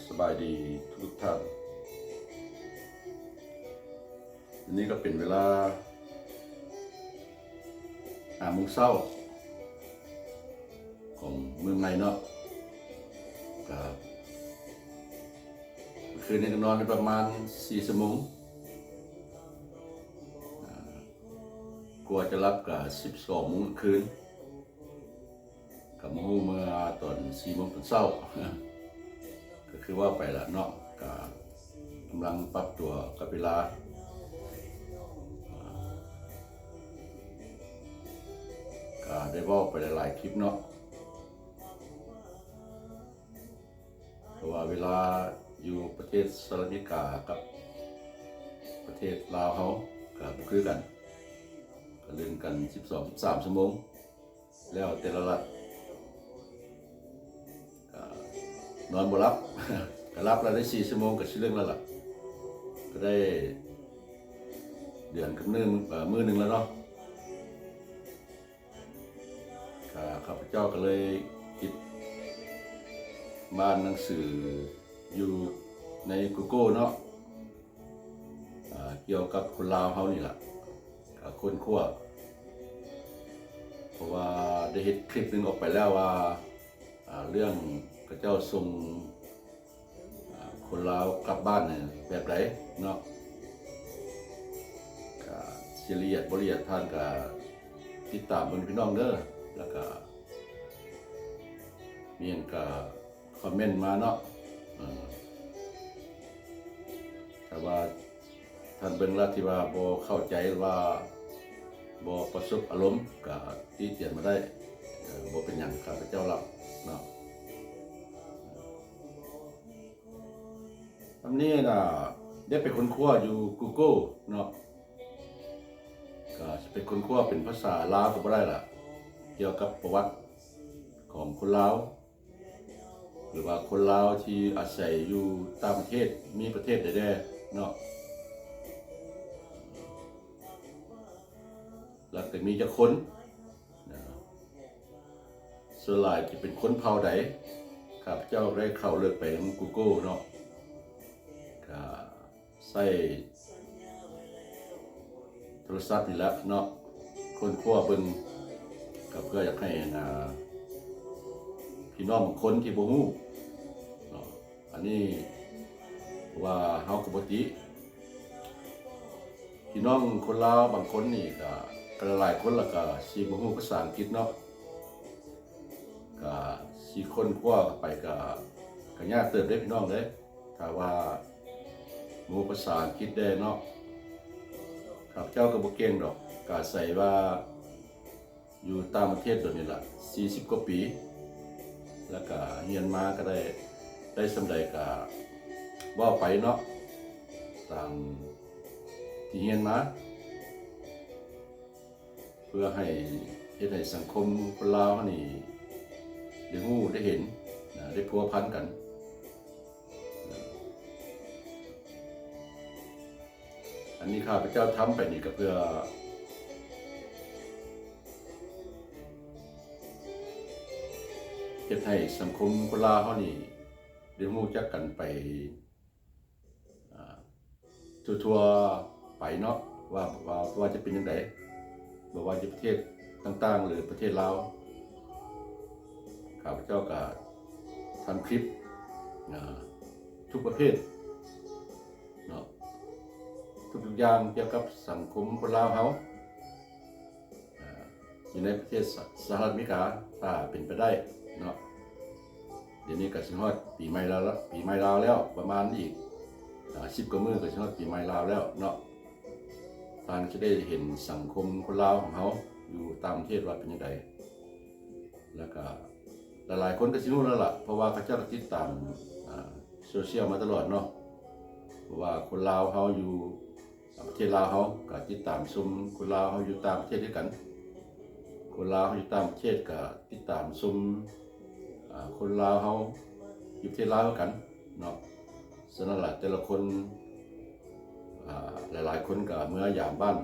ສະບາຍດີທຸກໆທ່ານ. ວັນນີ້ກໍເປັນເວລາຫ້າໂມງເຊົ້າຂອງມື້ໃໝ່ເນາະ. ກໍຄືນນີ້ກໍນອນໄປປະມານສີ່ຊົ່ວໂມງ. ອາ ກວ່າຈະຫຼັບກໍສິບສອງໂມງກາງຄືນ. ກໍມາຮູ້ເມື່ອຕອນສີ່ໂມງຕອນເຊົ້າ ກໍຄືເວົ້າໄປລະເນາະ, ກໍກຳລັງປັບຕົວກັບເວລາ. ອາ ກໍໄດ້ເວົ້າໄປຫຼາຍໆຄລິບເນາະ, ເພາະວ່າເວລາຢູ່ປະເທດສະຫະລັດອາເມລິກາກັບປະເທດລາວເຮົາກໍບໍ່ຄືກັນ, ກໍເລື່ອນກັນສິບສອງ ສິບສາມຊົ່ວໂມງ. ແລ້ວແຕ່ລະລັດ ກໍນອນບໍ່ຫຼັບ, ກໍຫຼັບລະໄດ້ສີ່ຊົ່ວໂມງ ກໍຊິເລື່ອນລະລະ, ກໍໄດ້ເດືອນກັບໜຶ່ງ ເອີ ມື້ໜຶ່ງລະເນາະ. ກໍຂ້າພະເຈົ້າກໍເລີຍຄິດມາອ່ານໜັງສືຢູ່ໃນ Google ເນາະ. ອ່າ ກ່ຽວກັບຄົນລາວເຮົານີ້ລະ ກະຄົ້ນຄວ້າ, ເພາະວ່າໄດ້ເຮັດຄລິບໜຶ່ງອອກໄປແລ້ວວ່າ ອ່າ ເລື່ອງເຂົາເຈົ້າສົ່ງ ອ່າ ຄົນລາວກັບບ້ານນີ້ແບບໃດເນາະ. ກະຊິລະອຽດບໍ່ລະອຽດທ່ານກະຕິດຕາມເບິ່ງພີ່ນ້ອງເດີ, ແລ້ວກະມີຫຍັງກະ ຄອມເມັນມາເນາະ. ເອີ ຖ້າວ່າທ່ານເບິ່ງແລ້ວທີ່ວ່າບໍ່ເຂົ້າໃຈ ຫຼືວ່າບໍ່ປະສົບອາລົມ ກະຕິຕຽນມາໄດ້, ເອີ ບໍ່ເປັນຫຍັງ ຂ້າພະເຈົ້າຮັບເນາະ. ອັນນີ້ນະ ໄດ້ໄປຄົ້ນຄວ້າຢູ່ Google ເນາະ, ກະຊິໄປຄົ້ນຄວ້າເປັນພາສາລາວກໍບໍ່ໄດ້ລະ, ກ່ຽວກັບປະຫວັດຂອງຄົນລາວ ຫຼືວ່າຄົນລາວທີ່ອາໄສຢູ່ຕ່າງປະເທດ ມີປະເທດໃດແດ່ເນາະ ແລ້ວກໍມີຈັກຄົນນະ, ສ່ວນຫຼາຍຈະເປັນຄົນເຜົ່າໃດ. ຂ້າພະເຈົ້າໄດ້ເຂົ້າເລິກໄປນຳ Google ເນາະ, ກະ ໃຊ້ໂທລະສັບນີ້ແຫຼະເນາະ, ຄົ້ນຄວ້າເບິ່ງ ກໍເພື່ອຢາກໃຫ້ ອັນ ອ່າ ພີ່ນ້ອງບາງຄົນທີ່ບໍ່ຮູ້ເນາະ, ອັນນີ້ວ່າເຮົາກໍບໍ່ຕິ. ພີ່ນ້ອງຄົນລາວບາງຄົນນີ້ກໍ ກໍຫຼາຍໆຄົນລະກໍຊິບໍ່ຮູ້ພາສາອັງກິດເນາະ, ກະຊິຄົ້ນຄວ້າໄປກະ ກະຍາກເຕີບເດ້ພີ່ນ້ອງເດ້. ຖ້າວ່າບໍ່ຮູ້ພາສາອັງກິດແດ່ເນາະ, ຂ້າພະເຈົ້າກໍບໍ່ເກັ່ງດອກ, ກະອາໄສວ່າຢູ່ຕ່າງປະເທດໂດນນີ້ລະ ສີ່ສິບກວ່າປີ, ແລ້ວກະຮຽນມາກໍໄດ້ ໄດ້ສ່ຳໃດກະເວົ້າໄປເນາະ ຕາມທີ່ຮຽນມາ. ເພື່ອໃຫ້ ເຮັດໃຫ້ສັງຄົມຄົນລາວເຮົານີ້ໄດ້ຮູ້ໄດ້ເຫັນນະ, ໄດ້ພົວພັນກັນ. ອັນນີ້ຂ້າພະເຈົ້າທຳໄປນີ້ກໍເພື່ອເຮັດໃຫ້ສັງຄົມຄົນລາວເຮົານີ້ໄດ້ຮູ້ຈັກກັນໄປ ອ່າ ທົ່ວໆໄປເນາະ ວ່າ ວ່າ ວ່າຈະເປັນຈັ່ງໃດ, ບໍ່ວ່າຈະປະເທດຕ່າງໆ ຫຼື ປະເທດລາວ. ຂ້າພະເຈົ້າກະທຳຄລິບ ອ່າ ທຸກປະເພດເນາະ, ທຸກໆຢ່າງກ່ຽວກັບສັງຄົມຄົນລາວເຮົາ ອ່າ ຢູ່ໃນປະເທດສະ ສະຫະລັດອາເມລິກາ ຖ້າເປັນໄປໄດ້ເນາະ. ດຽວນີ້ກໍຊິຮອດປີໃໝ່ລາວລະ ປີໃໝ່ລາວແລ້ວ ປະມານອີກ ອ່າ ສິບກວ່າມື້ກໍຊິຮອດປີໃໝ່ລາວແລ້ວເນາະ. ທ່ານຈະໄດ້ເຫັນສັງຄົມຄົນລາວຂອງເຮົາຢູ່ຕ່າງປະເທດວ່າເປັນຈັ່ງໃດ, ແລ້ວກໍຫຼາຍໆຄົນກໍຊິຮູ້ແລ້ວລະ ເພາະວ່າເຂົາເຈົ້າກໍຕິດຕາມ ອ່າ ໂຊຊຽວມາຕະຫຼອດເນາະ, ເພາະວ່າຄົນລາວເຮົາຢູ່ ປະເທດລາວເຮົາກໍຕິດຕາມຊົມຄົນລາວເຮົາຢູ່ຕ່າງປະເທດຄືກັນ, ຄົນລາວເຮົາຢູ່ຕ່າງປະເທດກໍຕິດຕາມຊົມ ອ່າ ຄົນລາວເຮົາຢູ່ປະເທດລາວຄືກັນເນາະ. ສະນັ້ນລະ ແຕ່ລະຄົນ ອ່າ ຫຼາຍໆຄົນກໍເມືອຢາມບ້ານ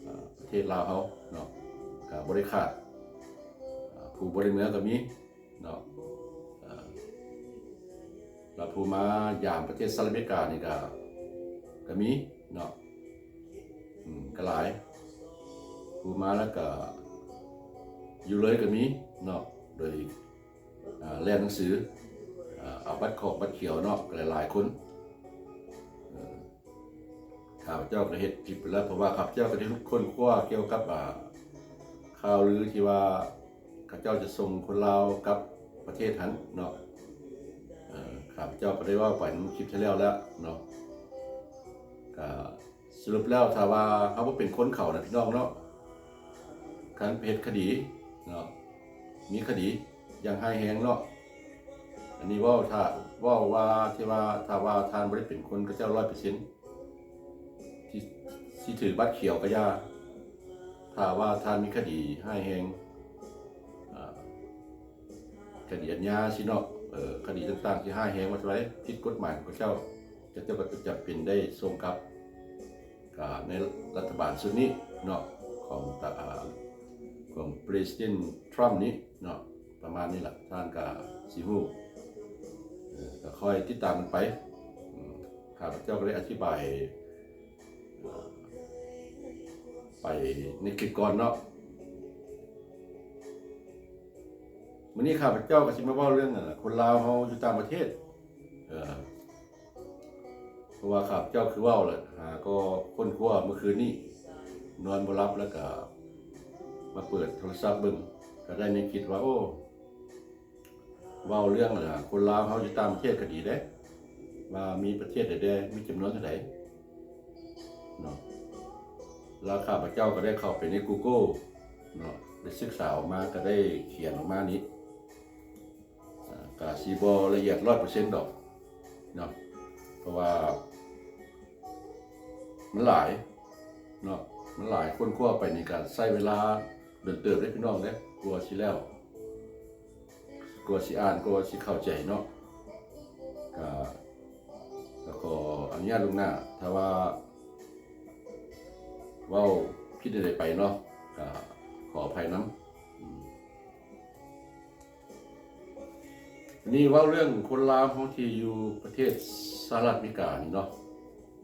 ອ່າ ປະເທດລາວເຮົາເນາະ, ກໍບໍ່ໄດ້ຂາດ ອ່າ ຜູ້ບໍ່ໄດ້ເມືອກໍມີ ເນາະ. ອ່າ ແລ້ວຜູ້ມາຢາມປະເທດສະຫະລັດອາເມລິການີ້ກະ ກະມີເນາະ ອືມ ກະຫຼາຍ ຜູ້ມາແລ້ວກະຢູ່ເລີຍກະມີເນາະ ໂດຍ ອ່າ ແລ່ນໜັງສື ອ່າ ເອົາບັດຂອງບັດຂຽວເນາະ ກະຫຼາຍໆຄົນ. ເອີ ຂ້າພະເຈົ້າກະເຮັດຄລິບໄປແລ້ວ ເພາະວ່າຂ້າພະເຈົ້າກະໄດ້ຄົ້ນຄວ້າກ່ຽວກັບ ອ່າ ຂ່າວລືທີ່ວ່າ ເຂົາເຈົ້າຈະສົ່ງຄົນລາວກັບປະເທດຫັ້ນເນາະ. ເອີ ຂ້າພະເຈົ້າກະໄດ້ເວົ້າໄປນຳຄລິບທີ່ແລ້ວແລ້ວເນາະ ກະສະຫຼຸບແລ້ວ ຖ້າວ່າເຮົາບໍ່ເປັນຄົນເຂົານະ ພີ່ນ້ອງເນາະ ຄັນໄປເຮັດຄະດີເນາະ ມີຄະດີຢ່າງຮ້າຍແຮງເນາະ ອັນນີ້ເວົ້າ ຖ້າເວົ້າວ່າ ທີ່ວ່າ ຖ້າວ່າທ່ານບໍ່ໄດ້ເປັນຄົນເຂົາເຈົ້າຮ້ອຍເປີເຊັນ ທີ່ ທີ່ຖືກບັດຂຽວກະຢ່າ ຖ້າວ່າທ່ານມີຄະດີຮ້າຍແຮງ ອ່າ ຄະດີອາຍາຊີ້ເນາະ ເອີ ຄະດີຕ່າງໆທີ່ຮ້າຍແຮງ ວ່າຈັ່ງໃດ ຜິດກົດໝາຍຂອງເຂົາເຈົ້າ ເຂົາເຈົ້າກະຈະຈຳເປັນໄດ້ສົ່ງກັບ ກະໃນລັດຖະບານຊຸດນີ້ເນາະ ຂອງ ຂອງປະເທດທຣຳນີ້ເນາະ ປະມານນີ້ລະ ທ່ານກະຊິຮູ້ ເອີ ກະຄອຍຕິດຕາມກັນໄປ. ອືມ ຂ້າພະເຈົ້າກະໄດ້ອະທິບາຍ ໄປໃນຄລິບກ່ອນເນາະ. ມື້ນີ້ຂ້າພະເຈົ້າກະຊິມາເວົ້າເລື່ອງ ອັນ ຄົນລາວເຮົາຢູ່ຕ່າງປະເທດ ເອີ ເພາະວ່າຂ້າພະເຈົ້າຄືເວົ້າແຫຼະ ຫາກໍຄົ້ນຄວ້າມື້ຄືນນີ້ ນອນບໍ່ຫຼັບ ແລ້ວກະມາເປີດໂທລະສັບເບິ່ງ ກະໄດ້ແນວຄິດວ່າ ໂອ້ ເວົ້າເລື່ອງ ອັນ ຄົນລາວເຮົາຢູ່ຕ່າງປະເທດກະດີເດ້ ວ່າມີປະເທດໃດແດ່ ມີຈຳນວນເທົ່າໃດເນາະ ແລ້ວຂ້າພະເຈົ້າກະໄດ້ເຂົ້າໄປໃນກູໂກເນາະ ໄດ້ສຶກສາອອກມາ ກະໄດ້ຂຽນອອກມານີ້ ອາ ກະຊິບໍ່ລະອຽດຮ້ອຍເປີເຊັນດອກເນາະ ເພາະວ່າມັນຫຼາຍເນາະ ມັນຫຼາຍ ຄົ້ນຄວ້າໄປນີ້ກະໃຊ້ເວລາດົນເຕີບເດ້ ພີ່ນ້ອງເດ້ ກວ່າຊິແລ້ວ ກວ່າຊິອ່ານ ກວ່າຊິເຂົ້າໃຈເນາະ ກະ ກະຂໍອະນຸຍາດລ່ວງໜ້າ ຖ້າວ່າເວົ້າຜິດໃດໆໄປເນາະ ກະຂໍອະໄພນຳ. ອືມ ອັນນີ້ເວົ້າເລື່ອງຄົນລາວເຮົາທີ່ຢູ່ປະເທດສະຫະລັດອາເມລິການີ້ເນາະ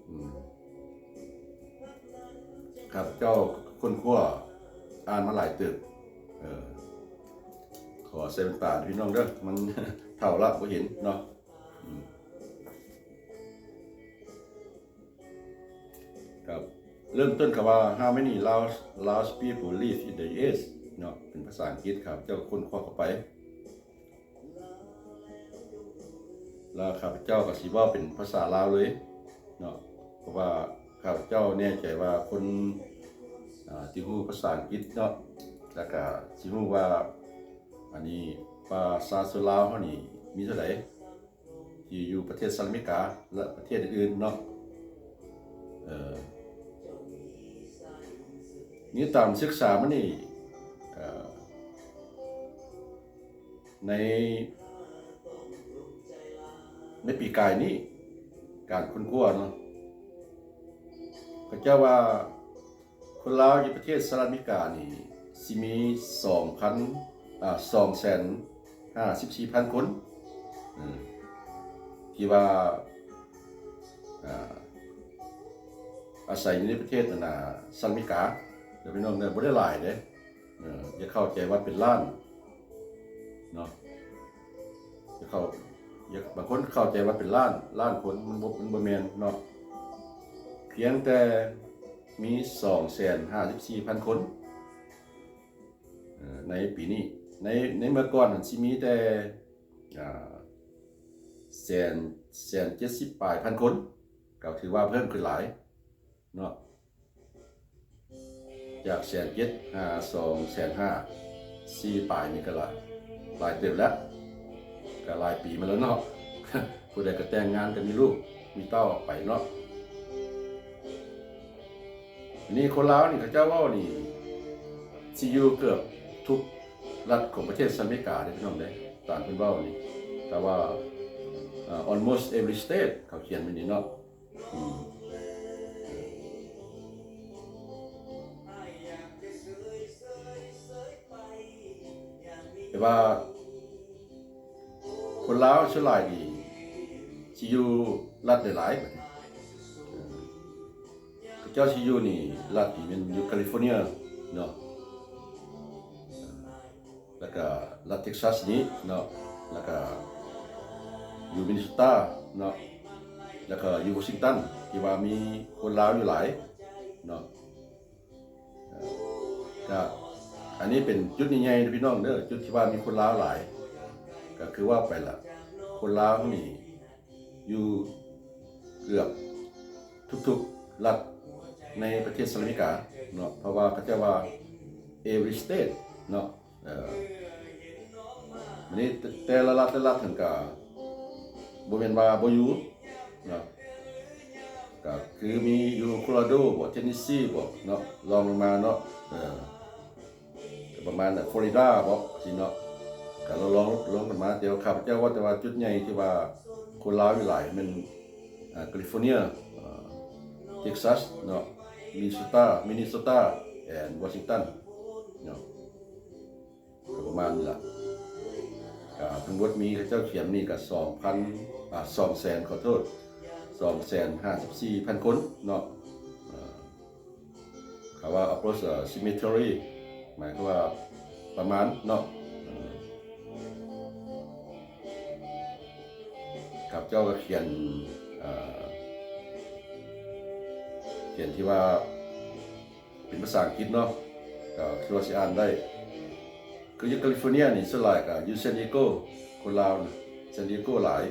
ອືມ ຂ້າພະເຈົ້າຄົ້ນຄວ້າອ່ານມາຫຼາຍເຕີບ ເອີ ຂໍໃສ່ແວ່ນຕາພີ່ນ້ອງເດີ ມັນເຖົ້າລະບໍ່ເຫັນເນາະ ອືມ ກະເລີ່ມຕົ້ນຄຳວ່າ How many Lao Lao people live in the U S ເນາະ ເປັນພາສາອັງກິດ ຂ້າພະເຈົ້າຄົ້ນຄວ້າເຂົ້າໄປ ແລ້ວຂ້າພະເຈົ້າກະຊິເວົ້າເປັນພາສາລາວເລີຍເນາະ ເພາະວ່າຂ້າພະເຈົ້າແນ່ໃຈວ່າຄົນ ອາ ທີ່ຮູ້ພາສາອັງກິດເນາະ ແລ້ວກະຊິຮູ້ວ່າ ອັນນີ້ປະຊາຊົນລາວເຮົານີ້ມີເທົ່າໃດ ທີ່ຢູ່ປະເທດສະຫະລັດອາເມລິກາ ແລະ ປະເທດອື່ນໆເນາະ ເອີ ນີ້ຕາມສຶກສາມານີ້ ເອີ ໃນ ໃນປີກາຍນີ້ ການຄົ້ນຄວ້າເນາະ ເຂົາເຈົ້າວ່າ ຄົນລາວຢູ່ປະເທດສະຫະລັດອາເມລິການີ້ ຊິມີສອງພັນ ອາ ສອງແສນຫ້າສິບສີ່ພັນຄົນ ເອີ ທີ່ວ່າ ອາ ອາໄສຢູ່ໃນປະເທດ ອັນ ສະຫະລັດອາເມລິກາເດີ ພີ່ນ້ອງເດີ ບໍ່ໄດ້ຫຼາຍເດ້ ເອີ ຢ່າເຂົ້າໃຈວ່າເປັນລ້ານເນາະ ຢ່າເຂົ້າ ຢ່າ ບາງຄົນເຂົ້າໃຈວ່າເປັນລ້ານ ລ້ານຄົນ ມັນບໍ່ ມັນບໍ່ແມ່ນເນາະ ພຽງແຕ່ມີສອງແສນຫ້າສິບສີ່ພັນຄົນ ເອີ ໃນປີນີ້ ໃນ ໃນເມື່ອກ່ອນຫັ້ນຊິມີແຕ່ ອາ ແສນ ແສນເຈັດສິບປາຍພັນຄົນ ກະຖືວ່າເພີ່ມຂຶ້ນຫຼາຍເນາະ ຈາກແສນເຈັດຫາສອງແສນຫ້າ ສີ່ປາຍນີ້ກະຫຼາຍ ຫຼາຍເຕີບແລ້ວ ກະຫຼາຍປີມາແລ້ວເນາະ ຜູ້ໃດກະແຕ່ງງານກະມີລູກມີເຕົ້າອອກໄປເນາະ. ນີ້ຄົນລາວນີ້ເຂົາເຈົ້າເວົ້ານີ້ຊິຢູ່ເກືອບທຸກລັດຂອງປະເທດສະຫະລັດອາເມລິກາເດ້ ພີ່ນ້ອງເດ້ ຕາມເພິ່ນເວົ້ານີ້ ແຕ່ວ່າ ເອີ almost every state ເຂົາຂຽນແບບນີ້ເນາະ ອືມ ແຕ່ວ່າຄົນລາວສ່ວນຫຼາຍນີ້ ຊິຢູ່ລັດຫຼາຍໆ ບາດນີ້ ເອີ ເຂົາເຈົ້າຊິຢູ່ນີ້ ລັດນີ້ແມ່ນຢູ່ກາລິຟໍເນຍເນາະ ແລ້ວກະລັດເທັກຊັສນີ້ເນາະ ແລ້ວກະຢູ່ມິນເນໂຊຕາເນາະ ແລ້ວກະຢູ່ວໍຊິງຕັນ ທີ່ວ່າມີຄົນລາວຢູ່ຫຼາຍເນາະ. ເອີ ກະອັນນີ້ເປັນຈຸດໃຫຍ່ໆເດີພີ່ນ້ອງເດີ ຈຸດທີ່ວ່າມີຄົນລາວຫຼາຍ ກະຄືວ່າໄປລະ ຄົນລາວເຮົານີ້ຢູ່ເກືອບທຸກໆລັດໃນປະເທດສະຫະລັດອາເມລິກາເນາະ ເພາະວ່າເຂົາເຈົ້າວ່າ every state ເນາະ. ເອີ ບາດນີ້ແຕ່ລະລັດ ແຕ່ລະລັດຫັ້ນກະບໍ່ແມ່ນວ່າບໍ່ຢູ່ເນາະ ກະຄືມີຢູ່ໂຄໂລຣາໂດບໍ ເທນເນສຊີບໍເນາະ ລອງລົງມາເນາະ ເອີ ກະປະມານ ຟລໍຣິດາບໍ ຊີ້ເນາະ ກະລອງ ລອງລົງກັນມາ ແຕ່ວ່າຂ້າພະເຈົ້າເວົ້າແຕ່ວ່າຈຸດໃຫຍ່ທີ່ວ່າຄົນລາວຢູ່ຫຼາຍແມ່ນ ອາ ກາລິຟໍເນຍ ອາ ເທັກຊັສເນາະ ມິນເນໂຊຕາ ມິນເນໂຊຕາ ແອນ ວໍຊິງຕັນເນາະ ກະປະມານນີ້ລະ ກະທັງໝົດມີເຂົາເຈົ້າຂຽນນີ້ກະສອງພັນ ອາ ສອງແສນ ຂໍໂທດ ສອງແສນຫ້າສິບສີ່ພັນຄົນເນາະ ອາ ເຂົາວ່າ approx ເອີ cemetery ໝາຍຄວາມວ່າປະມານເນາະ ເອີ ຂ້າພະເຈົ້າກະຂຽນ ເອີ ຂຽນທີ່ວ່າ ເປັນພາສາອັງກິດເນາະ ກະຄືວ່າຊິອ່ານໄດ້ ຄືຢູ່ກາລິຟໍເນຍນີ້ ສ່ວນຫຼາຍກະຢູ່ຊານດີເອໂກ ຄົນລາວນະ ຊານດີເອໂກຫຼາຍ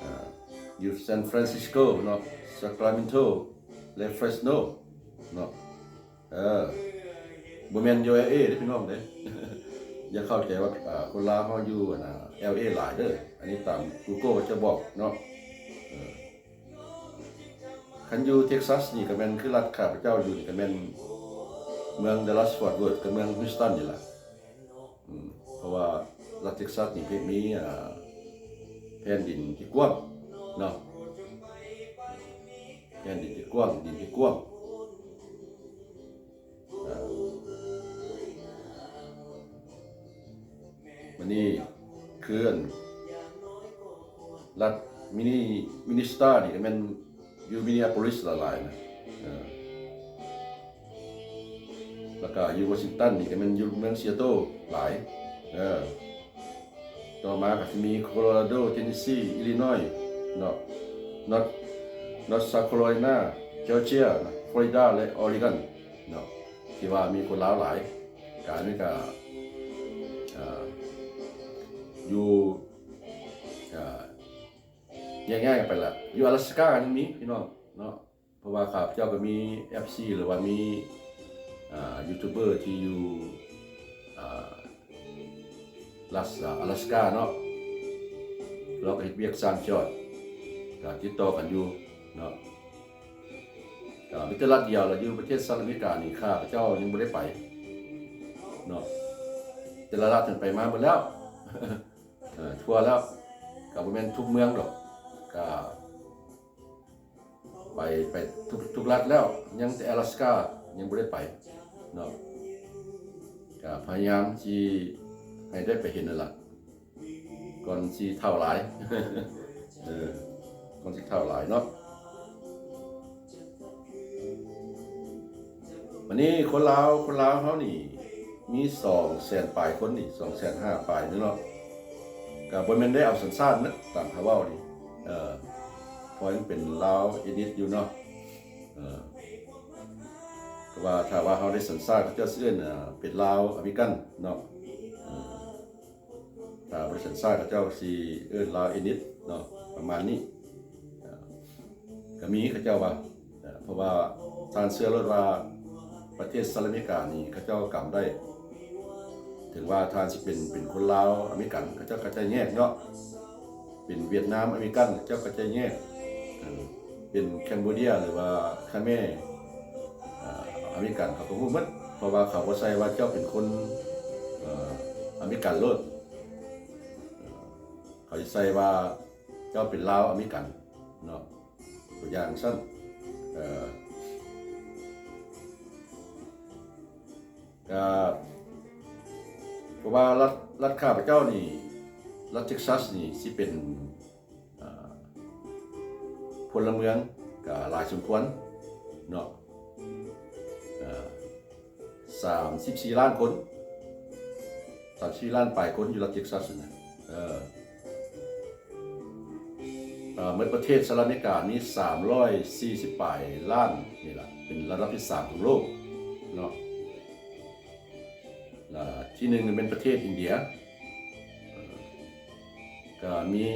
ອາ ຢູ່ຊານຟຣານຊິສໂກເນາະ ຊາຄຣາເມນໂຕ ແລະ ເຟຣສໂນເນາະ ເອີ ບໍ່ແມ່ນຢູ່ແອລເອເດີພີ່ນ້ອງເດີ ຢ່າເຂົ້າໃຈວ່າ ອາ ຄົນລາວເຮົາຢູ່ ອັນນະ ແອລເອຫຼາຍເດີ ອັນນີ້ຕາມກູໂກເຂົາເຈົ້າບອກເນາະ ເອີ ຄັນຢູ່ເທັກຊັສນີ້ກະແມ່ນ ຄືລັດຂ້າພະເຈົ້າຢູ່ນີ້ກະແມ່ນເມືອງດາລັສ ຟອດເວີດ ກັບເມືອງຮີສຕັນນີ້ລະ ອືມ ເພາະວ່າລັດເທັກຊັສນີ້ເພິ່ນມີ ອາ ແຜ່ນດິນທີ່ກວ້າງເນາະ ແຜ່ນດິນທີ່ກວ້າງ ດິນທີ່ກວ້າງ ອາ ບາດນີ້ຄືອັນລັດມິນນິ ມິນເນໂຊຕານີ້ກະແມ່ນຢູ່ມິນເນຍໂປລິສຫຼາຍໆນະ ເອີ ແລ້ວກະຢູ່ວໍຊິງຕັນນີ້ກະແມ່ນຢູ່ເມືອງຊີແອດເທິລຫຼາຍ ເອີ ຕໍ່ມາກະຊິມີໂຄໂລຣາໂດ ເທນເນສຊີ ອີລີນອຍເນາະ ນອດ ນອດ ຊາວໂຄໂຣໄລນາ ຈໍເຈຍ ຟລໍຣິດາ ແລະ ອໍຣິກອນເນາະ ທີ່ວ່າມີຄົນລາວຫຼາຍ ກະອັນນີ້ກະ ອາ ຢູ່ ອາ ແຍກຍ້າຍກັນໄປລະ ຢູ່ອາລາສກາກະຍັງມີພີ່ນ້ອງເນາະ ເພາະວ່າຂ້າພະເຈົ້າກະມີເອັຟຊີ ຫຼືວ່າມີ ອາ ຢູທູບເບີທີ່ຢູ່ ອາ ລັດ ອາ ອາລາສກາເນາະ ລາວກະເຮັດວຽກສ້າງຈອດ ກະຕິດຕໍ່ກັນຢູ່ເນາະ ກະມີແຕ່ລັດດຽວລະ ຢູ່ປະເທດສະຫະລັດອາເມລິການີ້ ຂ້າພະເຈົ້າຍັງບໍ່ໄດ້ໄປເນາະ ແຕ່ລະລັດຫັ້ນໄປມາໝົດແລ້ວ ເອີ ທົ່ວແລ້ວ ກະບໍ່ແມ່ນທຸກເມືອງດອກ ກະ ໄປ ໄປທຸກ ທຸກລັດແລ້ວ ຍັງແຕ່ອາລາສກາຍັງບໍ່ໄດ້ໄປເນາະ ກະພະຍາຍາມຊິໃຫ້ໄດ້ໄປເຫັນຫັ້ນລະ ກ່ອນຊິເຖົ້າຫຼາຍ ເອີ ກ່ອນຊິເຖົ້າຫຼາຍເນາະ ບາດນີ້ຄົນລາວ ຄົນລາວເຮົານີ້ມີສອງແສນປາຍຄົນນີ້ ສອງແສນຫ້າປາຍນີ້ເນາະ ກະບໍ່ແມ່ນໄດ້ເອົາສັນຊາດເນາະ ຕາມເຂົາເວົ້ານີ້ ເອີ ເພາະຍັງເປັນລາວເອດນິກຢູ່ເນາະ ເອີ ເພາະວ່າຖ້າວ່າເຮົາໄດ້ສັນຊາດ ເຂົາເຈົ້າຊິເອີ້ນ ເປັນລາວອາເມລິກັນເນາະ ເອີ ຖ້າບໍ່ໄດ້ສັນຊາດ ເຂົາເຈົ້າຊິເອີ້ນລາວເອດນິກເນາະ ປະມານນີ້ ກະມີເຂົາເຈົ້າວ່າ ເພາະວ່າທ່ານເຊື່ອໂລດວ່າປະເທດສະຫະລັດອາເມລິການີ້ເຂົາເຈົ້າກຳໄດ້ ເຖິງວ່າທ່ານຊິເປັນ ເປັນຄົນລາວອາເມລິກັນ ເຂົາເຈົ້າກະຈະແຍກເນາະ ເປັນຫວຽດນາມອາເມລິກັນ ເຂົາເຈົ້າກະຈະແຍກ ເປັນແຄມໂບເດຍ ຫຼືວ່າຂະແມ ອາ ອາເມລິກັນ ເຂົາກະຮູ້ໝົດ ເພາະວ່າເຂົາບໍ່ໃສ່ວ່າເຈົ້າເປັນຄົນ ເອີ ອາເມລິກັນໂລດ ເຂົາຊິໃສ່ວ່າເຈົ້າເປັນລາວອາເມລິກັນເນາະ ຕົວຢ່າງຊັ້ນ ເອີ ກະ ເພາະວ່າລັດ ລັດຂ້າພະເຈົ້ານີ້ ລັດເທັກຊັສນີ້ຊິເປັນ ອາ ພົນລະເມືອງກໍຫຼາຍສົມຄວນເນາະ ເອີ ສາມສິບສີ່ລ້ານຄົນ ສາມສິບສີ່ລ້ານປາຍຄົນຢູ່ລັດເທັກຊັສນະ ເອີ ເອີ ໝົດປະເທດສະຫະລັດອາເມລິກາມີສາມຮ້ອຍສີ່ສິບປາຍລ້ານນີ້ລະ ເປັນລະດັບທີສາມຂອງໂລກເນາະ ລະທີໜຶ່ງແມ່ນປະເທດອິນເດຍ ເອີ ກະມີ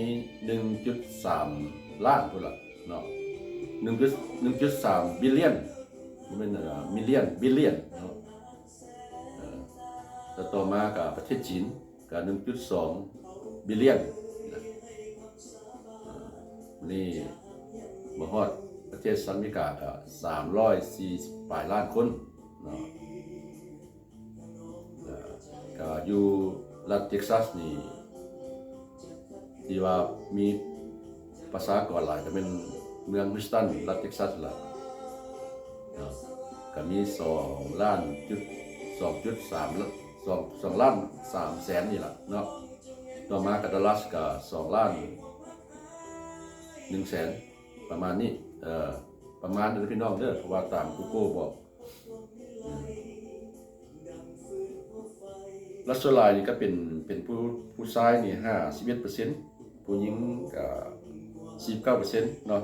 ໜຶ່ງຈຸດສາມລ້ານພຸ້ນລະເນາະ ໜຶ່ງຈຸດ ໜຶ່ງຈຸດສາມບິລລຽນ ບໍ່ແມ່ນ ເອີ ມິລລຽນ ບິລລຽນເນາະ ເອີ ແລະຕໍ່ມາກະປະເທດຈີນ ກະໜຶ່ງຈຸດສອງບິລລຽນນະ ເອີ ນີ້ມາຮອດປະເທດສະຫະລັດອາເມລິກາກະສາມຮ້ອຍສີ່ສິບປາຍລ້ານຄົນເນາະ ເອີ ກະຢູ່ລັດເທັກຊັສນີ້ ທີ່ວ່າມີປະຊາກອນຫຼາຍກະແມ່ນເມືອງຮີສຕັນ ລັດເທັກຊັສລະເນາະ ກະມີສອງລ້ານຈຸດ ສອງຈຸດສາມ ສອງ ສອງລ້ານສາມແສນນີ້ລະເນາະ ຕໍ່ມາກະດັລລັສກະສອງລ້ານໜຶ່ງແສນ ປະມານນີ້ ເອີ ປະມານນີ້ເດີພີ່ນ້ອງເດີ ເພາະວ່າຕາມກູໂກບອກ ແລະສ່ວນຫຼາຍນີ້ກະເປັນ ເປັນຜູ້ ຜູ້ຊາຍນີ້ຫ້າສິບເອັດເປີເຊັນ ຜູ້ຍິງກະສີ່ສິບເກົ້າເປີເຊັນເນາະ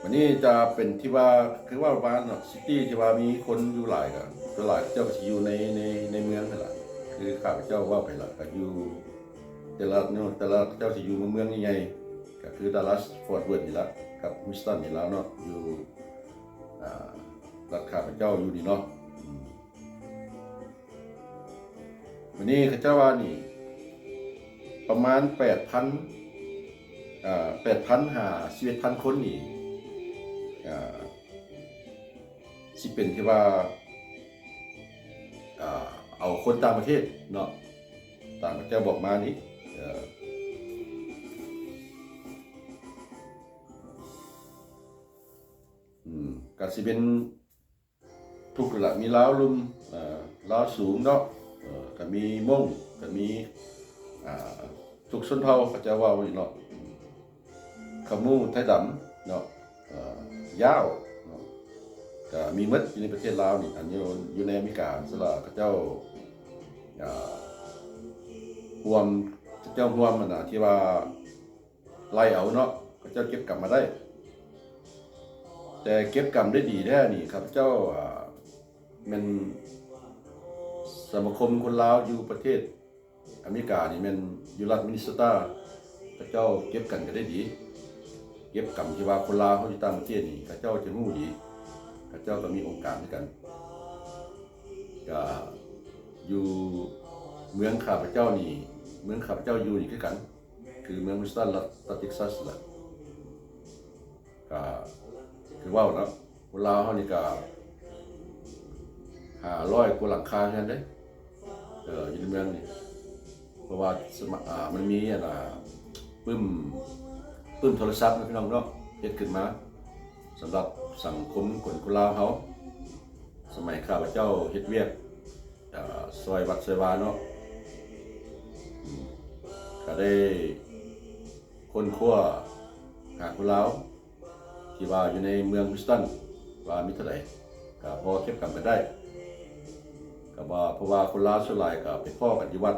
ບາດນີ້ຈະເປັນທີ່ວ່າ ຄືວ່າບ້ານເນາະ ຊິຕີທີ່ວ່າມີຄົນຢູ່ຫຼາຍກະ ສ່ວນຫຼາຍເຂົາເຈົ້າກະຊິຢູ່ໃນ ໃນ ໃນເມືອງຫັ້ນລະ ຄືຂ້າພະເຈົ້າເວົ້າໄປລະ ກະຢູ່ແຕ່ລະເນາະ ແຕ່ລະເຂົາເຈົ້າຊິຢູ່ເມືອງໃຫຍ່ໆ ກະຄືດັລລັສ ຟອດເວີດນີ້ລະ ກັບຮີສຕັນນີ້ລະເນາະ ຢູ່ ອາ ລັດຂ້າພະເຈົ້າຢູ່ນີ້ເນາະ ອືມ ບາດນີ້ເຂົາເຈົ້າວ່ານີ້ ປະມານແປດພັນ ເອີ ແປດພັນຫາສິບເອັດພັນຄົນນີ້ ເອີ ຊິເປັນທີ່ວ່າ ເອີ ເອົາຄົນຕ່າງປະເທດເນາະ ຕາມເຂົາເຈົ້າບອກມານີ້ ເອີ ອືມ ກະຊິເປັນ ທຸກລະ ມີລາວລຸ່ມ ເອີ ລາວສູງເນາະ ເອີ ກະມີມົ້ງ ກະມີ ອາ ທຸກຊົນເຜົ່າ ເຂົາເຈົ້າເວົ້ານີ້ເນາະ ຂະມູ ໄທດຳເນາະ ເອີ ຍາວເນາະ ກະມີໝົດຢູ່ໃນປະເທດລາວນີ້ ອັນຢູ່ ຢູ່ໃນອາເມລິກາ ສ່ວນຫຼາຍເຂົາເຈົ້າ ອາ ຮ່ວມ ເຂົາເຈົ້າຮ່ວມ ອັນນະ ທີ່ວ່າ ໄລ່ເອົາເນາະ ເຂົາເຈົ້າເກັບກຳມາໄດ້ ແຕ່ເກັບກຳໄດ້ດີແທ້ນີ້ ຂ້າພະເຈົ້າ ອາ ແມ່ນສະມາຄົມຄົນລາວຢູ່ປະເທດອາເມລິການີ້ ແມ່ນຢູ່ລັດມິນນິໂຊຕາ ເຂົາເຈົ້າເກັບກັນກະໄດ້ດີ ເກັບກຳທີ່ວ່າຄົນລາວເຮົາຢູ່ຕ່າງປະເທດນີ້ ເຂົາເຈົ້າຈະຮູ້ດີ ເຂົາເຈົ້າກະມີອົງການຄືກັນ ກະຢູ່ເມືອງຂ້າພະເຈົ້ານີ້ ເມືອງຂ້າພະເຈົ້າຢູ່ນີ້ຄືກັນ ຄືເມືອງ Houston ລັດ ລັດ Texas ລະ ກະຄືເວົ້າເນາະ ຄົນລາວເຮົານີ້ກະຫ້າຮ້ອຍກວ່າຫຼັງຄາເຮືອນເດ້ ເອີ ຢູ່ໃນເມືອງນີ້ ເພາະວ່າ ສະມະ ອາ ມັນມີ ອັນນາ ປຶ້ມ ປຶ້ມໂທລະສັບເນາະ ພີ່ນ້ອງເນາະ ເຮັດຂຶ້ນມາສຳລັບສັງຄົມຄົນ ຄົນລາວເຮົາ ສະໄໝຂ້າພະເຈົ້າເຮັດວຽກ ອາ ຊ່ອຍວັດຊ່ອຍວາເນາະ ກະໄດ້ຄົ້ນຄວ້າຫາຄົນລາວ ທີ່ວ່າຢູ່ໃນເມືອງ Houston ວ່າມີເທົ່າໃດ ກະພໍເກັບກຳກັນໄດ້ ກະວ່າ ເພາະວ່າຄົນລາວສ່ວນຫຼາຍກະໄປພໍ້ກັນຢູ່ວັດ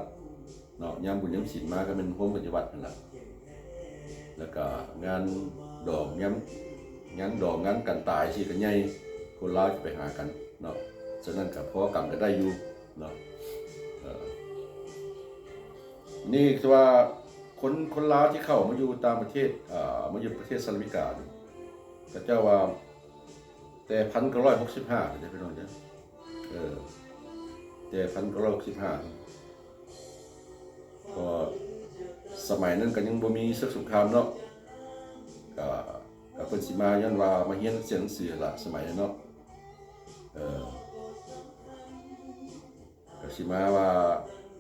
ເນາະ ຍາມບຸນຍາມສິນມາກະແມ່ນໂຮມກັນຢູ່ວັດຫັ້ນລະ ລະກະງານດອງ ງານ ງານດອງງານກັນຕາຍຊີ້ກະໃຫຍ່ ຄົນລາວຈະໄປຫາກັນເນາະ ສະນັ້ນກະພໍກຳກັນໄດ້ຢູ່ເນາະ ເອີ ນີ້ຄືວ່າຄົນ ຄົນລາວທີ່ເຂົ້າມາຢູ່ຕ່າງປະເທດ ເອີ ມາຢູ່ປະເທດສະຫະລັດອາເມລິການີ້ ເຂົາເຈົ້າວ່າແຕ່ພັນເກົ້າຮ້ອຍຫົກສິບຫ້າເດີພີ່ນ້ອງເດີ ເອີ ແຕ່ພັນເກົ້າຮ້ອຍຫົກສິບຫ້າ ກໍສະໄໝນັ້ນກະຍັງບໍ່ມີເສິກສົງຄາມເນາະ ກະ ກະເພິ່ນຊິມາຍ້ອນວ່າມາຮຽນ ຮຽນໜັງສືຫັ້ນລະ ສະໄໝນັ້ນເນາະ ເອີ ກະຊິມາວ່າ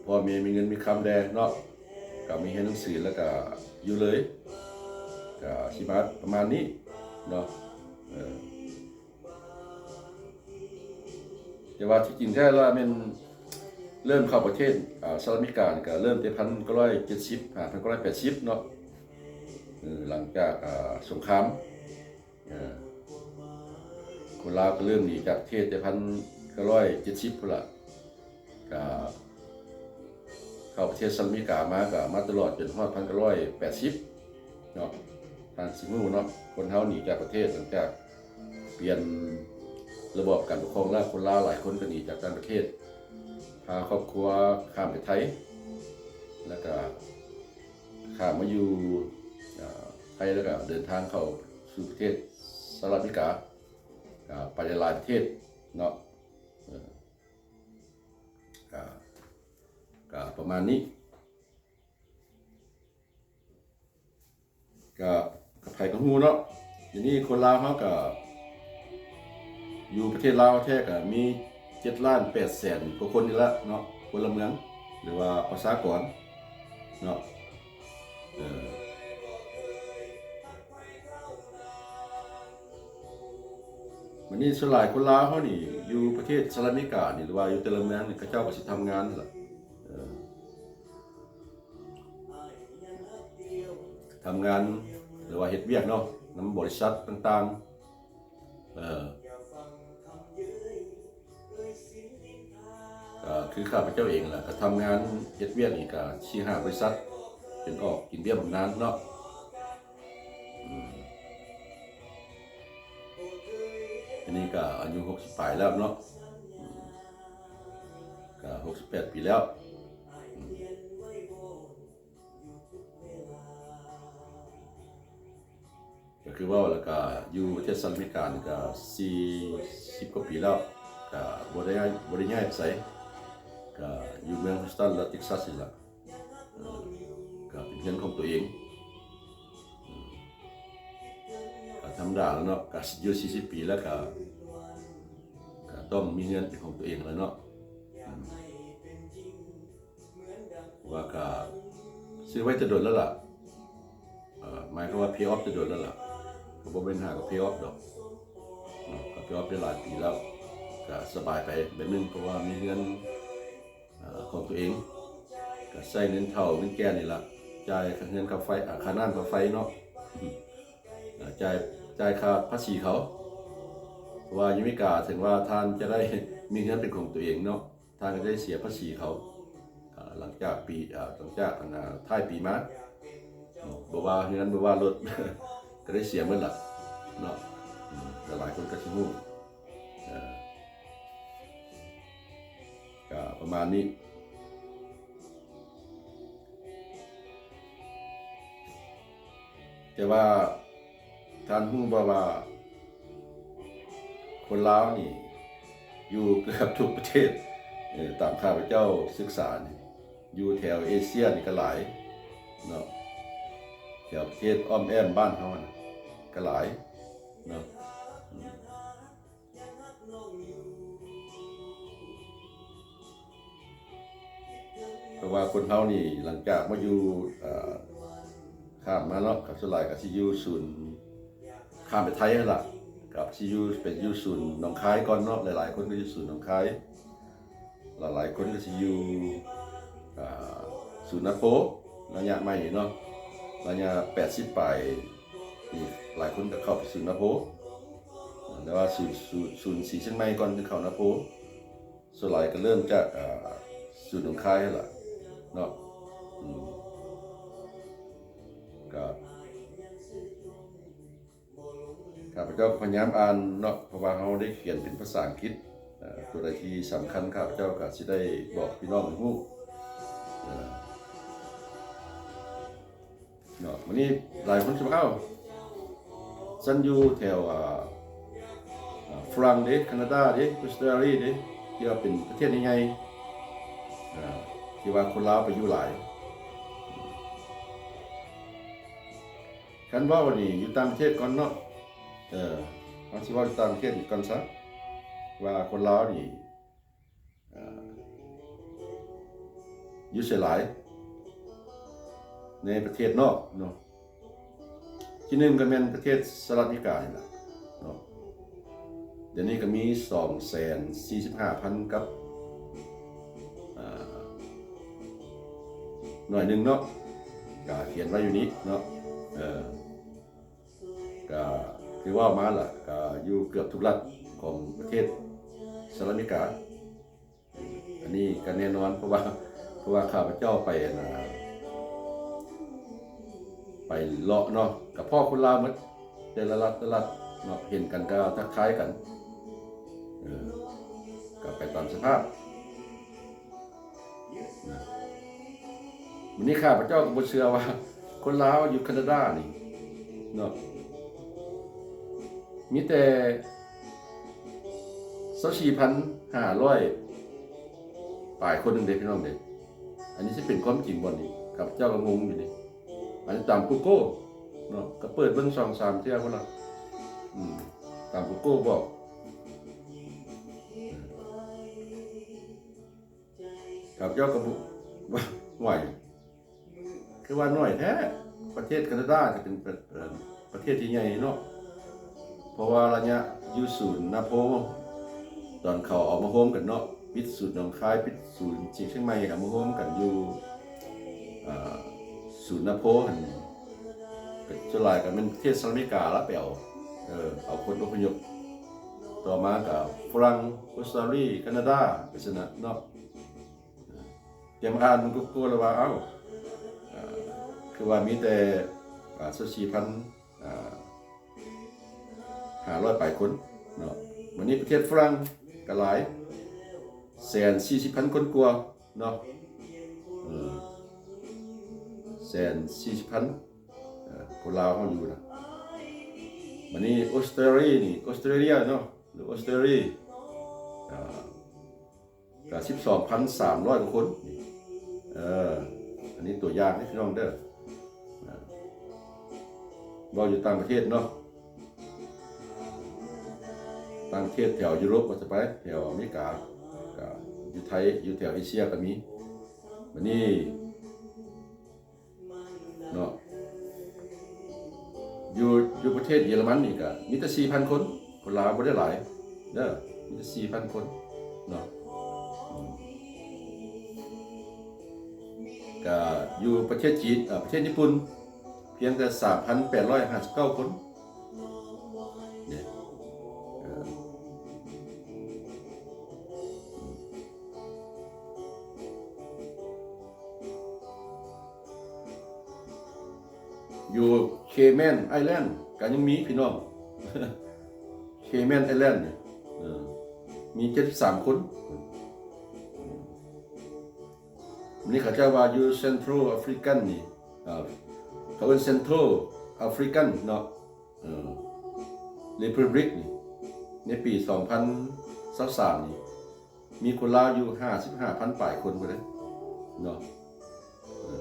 ພໍ່ແມ່ມີເງິນມີຄຳແດ່ເນາະ ກະມາຮຽນໜັງສືລະກະຢູ່ເລີຍ ກະຊິມາປະມານນີ້ເນາະ ເອີ ອືມ ແຕ່ວ່າທີ່ຈິງແທ້ລະແມ່ນເລີ່ມເຂົ້າປະເທດ ອາ ສະຫະລັດອາເມລິການີ້ກະເລີ່ມແຕ່ພັນເກົ້າຮ້ອຍເຈັດສິບ ຫາພັນເກົ້າຮ້ອຍແປດສິບເນາະ ເອີ ຫຼັງຈາກ ອາ ສົງຄາມ ເອີ ຄົນລາວກະເລີ່ມໜີຈາກປະເທດແຕ່ພັນເກົ້າຮ້ອຍເຈັດສິບພຸ້ນລະ ກະເຂົ້າປະເທດສະຫະລັດອາເມລິກາມາ ກະມາຕະຫຼອດຈົນຮອດພັນເກົ້າຮ້ອຍແປດສິບເນາະ. ທ່ານຊິຮູ້ເນາະ ຄົນເຮົາໜີຈາກປະເທດຫຼັງຈາກປ່ຽນລະບອບການປົກຄອງແລ້ວ ຄົນລາວຫຼາຍຄົນກະໜີຈາກຕ່າງປະເທດ ພາຄອບຄົວຂ້າມໄປໄທ ແລ້ວກະຂ້າມມາຢູ່ ອາ ໄທ ແລ້ວກະເດີນທາງເຂົ້າສູ່ປະເທດສະຫະລັດອາເມລິກາ ກະໄປຫຼາຍໆປະເທດເນາະ ເອີ ກະ ກະປະມານນີ້ ກະ ກະໃຜກະຮູ້ເນາະ ດຽວນີ້ຄົນລາວເຮົາກະຢູ່ປະເທດລາວແທ້ກະມີເຈັດລ້ານແປດແສນກວ່າຄົນນີ້ລະເນາະ ພົນລະເມືອງ ຫຼືວ່າປະຊາກອນເນາະ ເອີ ບາດນີ້ສ່ວນຫຼາຍຄົນລາວເຮົານີ້ຢູ່ປະເທດສະຫະລັດອາເມລິການີ້ ຫຼືວ່າຢູ່ແຕ່ລະເມືອງນີ້ ເຂົາເຈົ້າກະຊິທຳງານຫັ້ນລະ ເອີ ທຳງານ ຫຼືວ່າເຮັດວຽກເນາະ ນຳບໍລິສັດຕ່າງໆ ເອີ ກະຄືຂ້າພະເຈົ້າເອງລະ ກະທຳງານເຮັດວຽກນີ້ກະສີ່ຫ້າບໍລິສັດ ຈົນອອກກິນເບ້ຍບຳນານເນາະ ອືມ ອັນນີ້ກະອາຍຸຫົກສິບປາຍແລ້ວເນາະ ອືມ ກະຫົກສິບແປດປີແລ້ວ ອືມ ກະຄືເວົ້າລະກະຢູ່ປະເທດສະຫະລັດອາເມລິການີ້ກະສີ່ສິບກວ່າປີແລ້ວ ກະບໍ່ໄດ້ ບໍ່ໄດ້ຍ້າຍໄປໃສ ກະຢູ່ເມືອງຮີສຕັນ ລັດເທັກຊັສນີ້ລະ ເອີ ກະເປັນເຮືອນຂອງຕົວເອງ ເອີ ກະທຳມະດາລະເນາະ ກະຢູ່ສີ່ສິບປີແລ້ວກະ ກະຕ້ອງມີເຮືອນເປັນຂອງຕົວເອງລະເນາະ ອືມ ວ່າກະຊື້ໄວ້ແຕ່ດົນແລ້ວລະ ເອີ ໝາຍຄວາມວ່າ pay off ແຕ່ດົນແລ້ວລະ ກະບໍ່ແມ່ນຫາກະ pay off ດອກເນາະ ກະ pay off ໄດ້ຫຼາຍປີແລ້ວ ກະສະບາຍໄປແບບໜຶ່ງ ເພາະວ່າມີເຮືອນ ເອີ ຂອງຕົວເອງ ກະໃຊ້ເງິນເຖົ້າເງິນແກ່ນີ້ລະ ຈ່າຍຄ່າເຮືອນຄ່າໄຟ ອາ ຄ່ານ້ຳຄ່າໄຟເນາະ ອາ ຈ່າຍ ຈ່າຍຄ່າພາສີເຂົາ ເພາະວ່າຢູ່ອາເມລິກາ ເຖິງວ່າທ່ານຈະໄດ້ມີເຮືອນເປັນຂອງຕົວເອງເນາະ ທ່ານກະໄດ້ເສຍພາສີເຂົາ ອາ ຫຼັງຈາກປີ ອາ ຫຼັງຈາກ ອັນ ອາ ທ້າຍປີມາ ອືມ ບໍ່ວ່າເຮືອນ ບໍ່ວ່າລົດ ກະໄດ້ເສຍໝົດລະເນາະ ອືມ ຫຼາຍໆຄົນກະຊິຮູ້ ເອີ ກະປະມານນີ້ ແຕ່ວ່າທ່ານຮູ້ບໍ່ວ່າ ຄົນລາວນີ້ຢູ່ເກືອບທຸກປະເທດ ເອີ ຕາມຂ້າພະເຈົ້າສຶກສານີ້ ຢູ່ແຖວເອເຊຍນີ້ກະຫຼາຍເນາະ ແຖວປະເທດອ້ອມແອ້ມບ້ານເຮົາຫັ້ນກະຫຼາຍເນາະ ອືມ. ເພາະວ່າຄົນເຮົານີ້ ຫຼັງຈາກມາຢູ່ ເອີ ຂ້າມມາເນາະ ກະສ່ວນຫຼາຍກະຊິຢູ່ສູນ ຂ້າມໄປໄທຫັ້ນລະ ກະຊິຢູ່ ໄປຢູ່ສູນໜອງຄາຍກ່ອນເນາະ ຫຼາຍໆຄົນກະຢູ່ສູນໜອງຄາຍ ຫຼາຍໆຄົນກະຊິຢູ່ ອາ ສູນນາໂພ ໄລຍະໃໝ່ນີ້ເນາະ ໄລຍະແປດສິບປາຍນີ້ ຫຼາຍຄົນກະເຂົ້າໄປສູນນາໂພ ແຕ່ວ່າສູນ ສູນ ສູນສີຊຽງໃໝ່ກ່ອນ ຈຶ່ງເຂົ້ານາໂພ ສ່ວນຫຼາຍກະເລີ່ມຈາກ ອາ ສູນໜອງຄາຍຫັ້ນລະເນາະ ອືມ ກະ ຂ້າພະເຈົ້າກະພະຍາຍາມອ່ານເນາະ ເພາະວ່າເຮົາໄດ້ຂຽນເປັນພາສາອັງກິດ ເອີ ໂຕໃດທີ່ສຳຄັນ ຂ້າພະເຈົ້າກະຊິໄດ້ບອກພີ່ນ້ອງໃຫ້ຮູ້ ເອີ ເນາະ ມື້ນີ້ຫຼາຍຄົນຊິວ່າ ອ້າວ ຊັ້ນຢູ່ແຖວ ອາ ຝຣັ່ງເດ ຄານາດາເດ ອົດສະຕຣາລີເດ ທີ່ວ່າເປັນປະເທດໃຫຍ່ໆ ອາ ທີ່ວ່າຄົນລາວໄປຢູ່ຫຼາຍ ຄັນເວົ້ານີ້ຢູ່ຕ່າງປະເທດກ່ອນເນາະ ເອີ ເຮົາຊິເວົ້າຢູ່ຕ່າງປະເທດກ່ອນຊະ ວ່າຄົນລາວນີ້ ເອີ ຢູ່ໃສຫຼາຍ ໃນປະເທດນອກເນາະ ທີໜຶ່ງກະແມ່ນປະເທດສະຫະລັດອາເມລິການີ້ລະເນາະ ດຽວນີ້ກໍມີສອງແສນສີ່ສິບຫ້າພັນກັບ ອາ ໜ້ອຍໜຶ່ງເນາະ ກໍຂຽນໄວ້ຢູ່ນີ້ເນາະ. ເອີ ກໍຄືເວົ້າມາລະ ກໍຢູ່ເກືອບທຸກລັດຂອງປະເທດສະຫະລັດອາເມລິກາ. ອັນນີ້ກໍແນ່ນອນ ເພາະວ່າ ເພາະວ່າຂ້າພະເຈົ້າໄປ ອັນນ່າ ໄປເລາະເນາະ ກໍພໍ້ຄົນລາວໝົດ ແຕ່ລະລັດ ແຕ່ລະລັດເນາະ ເຫັນກັນກໍທັກທາຍກັນ ເອີ ກໍໄປຕາມສະພາບ. ມື້ນີ້ຂ້າພະເຈົ້າກໍບໍ່ເຊື່ອວ່າຄົນລາວຢູ່ຄານາດານີ້ເນາະ ມີແຕ່ຊາວສີ່ພັນຫ້າຮ້ອຍປາຍຄົນໜຶ່ງເດ້ ພີ່ນ້ອງເດ້. ອັນນີ້ຊິເປັນຄວາມຈິງບໍ່ນີ້? ຂ້າພະເຈົ້າກໍງົງຢູ່ນີ້. ອັນນີ້ຕາມ Google ເນາະ ກໍເປີດເບິ່ງສອງສາມເທື່ອພຸ້ນລະ ອືມ ຕາມ Google ບອກ. ຂ້າພະເຈົ້າກໍບໍ່ ວ່າ ຫ້ວຍ ຄືວ່າໜ້ອຍແທ້. ປະເທດຄານາດາກໍເປັນປະ ເອີ ປະເທດທີ່ໃຫຍ່ເນາະ ເພາະວ່າໄລຍະຢູ່ສູນນາໂພ ຕອນເຂົາເອົາມາໂຮມກັນເນາະ ປິດສູນໜອງຄາຍ ປິດສູນຊຽງໃໝ່ ເອົາມາໂຮມກັນຢູ່ ອາ ສູນນາໂພຫັ້ນ ກໍສ່ວນຫຼາຍກໍແມ່ນປະເທດສະຫະລັດອາເມລິກາລະໄປເອົາ ເອີ ເອົາຄົນອົບພະຍົບ. ຕໍ່ມາກໍຝຣັ່ງ ອົດສະຕາລີ ຄານາດາ ໄປຊັ້ນນະເນາະ. ແຕ່ມາອ່ານມັນກໍກົວແລ້ວວ່າ ເອົ້າ ອາ ຄືວ່າມີແຕ່ ອາ ຊາວສີ່ພັນ ອາ ຫ້າຮ້ອຍປາຍຄົນເນາະ. ບາດນີ້ປະເທດຝຣັ່ງກໍຫຼາຍ ແສນສີ່ສິບພັນຄົນກວ່າເນາະ ເອີ ແສນສີ່ສິບພັນ ເອີ ຄົນລາວເຮົາຢູ່ນະ. ບາດນີ້ອົດສະຕຣາລີນີ້ ອົດສະຕຣາເລຍເນາະ ຫຼື ອົດສະຕຣາລີ ອາ ກໍສິບສອງພັນສາມຮ້ອຍກວ່າຄົນ. ເອີ ອັນນີ້ຕົວຢ່າງເດ້ ພີ່ນ້ອງເດີ ເວົ້າຢູ່ຕ່າງປະເທດເນາະ ຕ່າງປະເທດແຖວຢູໂຣບວ່າຊະໄປ ແຖວອາເມລິກາ ກໍຢູ່ໄທ ຢູ່ແຖວເອເຊຍກໍມີ. ບາດນີ້ ເນາະ ຢູ່ ຢູ່ປະເທດເຢຍລະມັນນີ້ກໍມີແຕ່ສີ່ພັນຄົນ ຄົນລາວບໍ່ໄດ້ຫຼາຍເດີ ມີແຕ່ສີ່ພັນຄົນເນາະ. ອືມ ກໍຢູ່ປະເທດຈີນ ເອີ ປະເທດຍີ່ປຸ່ນ ພຽງແຕ່ສາມພັນແປດຮ້ອຍຫ້າສິບເກົ້າຄົນເດ້ ເອີ. ຢູ່ເຄແມນໄອແລນກໍຍັງມີພີ່ນ້ອງ ເຄແມນໄອແລນນີ້ ເອີ ມີເຈັດສິບສາມຄົນ. ນີ້ເຂົາເຈົ້າວ່າຢູ່ເຊັນທຣັລອາຟຣິກັນນີ້ ເອີ ເຂົາເອີ້ນເຊັນທຣັລອາຟຣິກັນເນາະ ເອີ ຣີພັບລິກນີ້ ໃນປີສອງພັນຊາວສາມນີ້ ມີຄົນລາວຢູ່ຫ້າສິບຫ້າພັນປາຍຄົນພຸ້ນເດ້ເນາະ ເອີ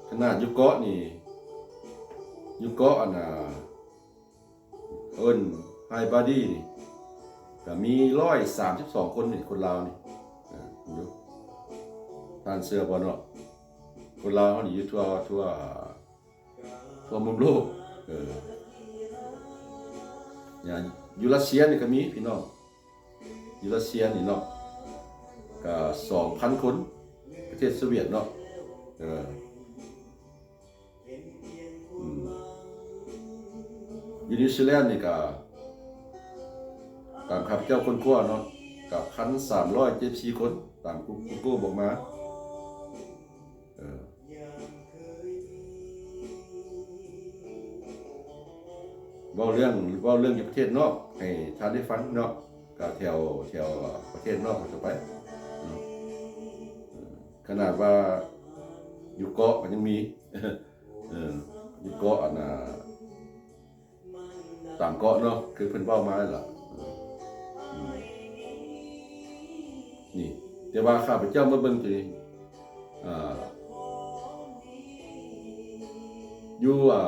ຂະໜາດຢູ່ເກາະນີ້ ຢູ່ເກາະອັນນ່າ ເອີ້ນໄຮບາດີນີ້ ກໍມີຮ້ອຍສາມສິບສອງຄົນນີ້ ຄົນລາວນີ້ ເອີ ທ່ານເຊື່ອບໍ່ເນາະ? ຄົນລາວເຮົານີ້ຢູ່ທົ່ວ ທົ່ວ ທົ່ວມຸມໂລກ ເອີ ຢູ່ຣັດເຊຍນີ້ກໍມີພີ່ນ້ອງ ຢູ່ຣັດເຊຍນີ້ເນາະ ກໍສອງພັນຄົນ ປະເທດໂຊວຽດເນາະ ເອີ ອືມ ຢູ່ນິວຊີແລນນີ້ກໍ ຕາມຂ້າພະເຈົ້າຄົ້ນຄວ້າເນາະ ກໍພັນສາມຮ້ອຍເຈັດສິບສີ່ຄົນ ຕາມ Google ບອກມາ ເອີ ເວົ້າເລື່ອງ ເວົ້າເລື່ອງຢູ່ປະເທດນອກໃຫ້ທ່ານໄດ້ຟັງເນາະ ກໍແຖວ ແຖວປະເທດນອກເຂົ້າໄປເນາະ ເອີ ຂະໜາດວ່າຢູ່ເກາະກໍຍັງມີ ເອີ ຢູ່ເກາະອັນນ່າ ຕາມເກາະເນາະ ຄືເພິ່ນເວົ້າມານັ້ນລະ ເອີ ອືມ ນີ້ ແຕ່ວ່າຂ້າພະເຈົ້າມາເບິ່ງຕົວນີ້ ອ່າ ຢູ່ ອ່າ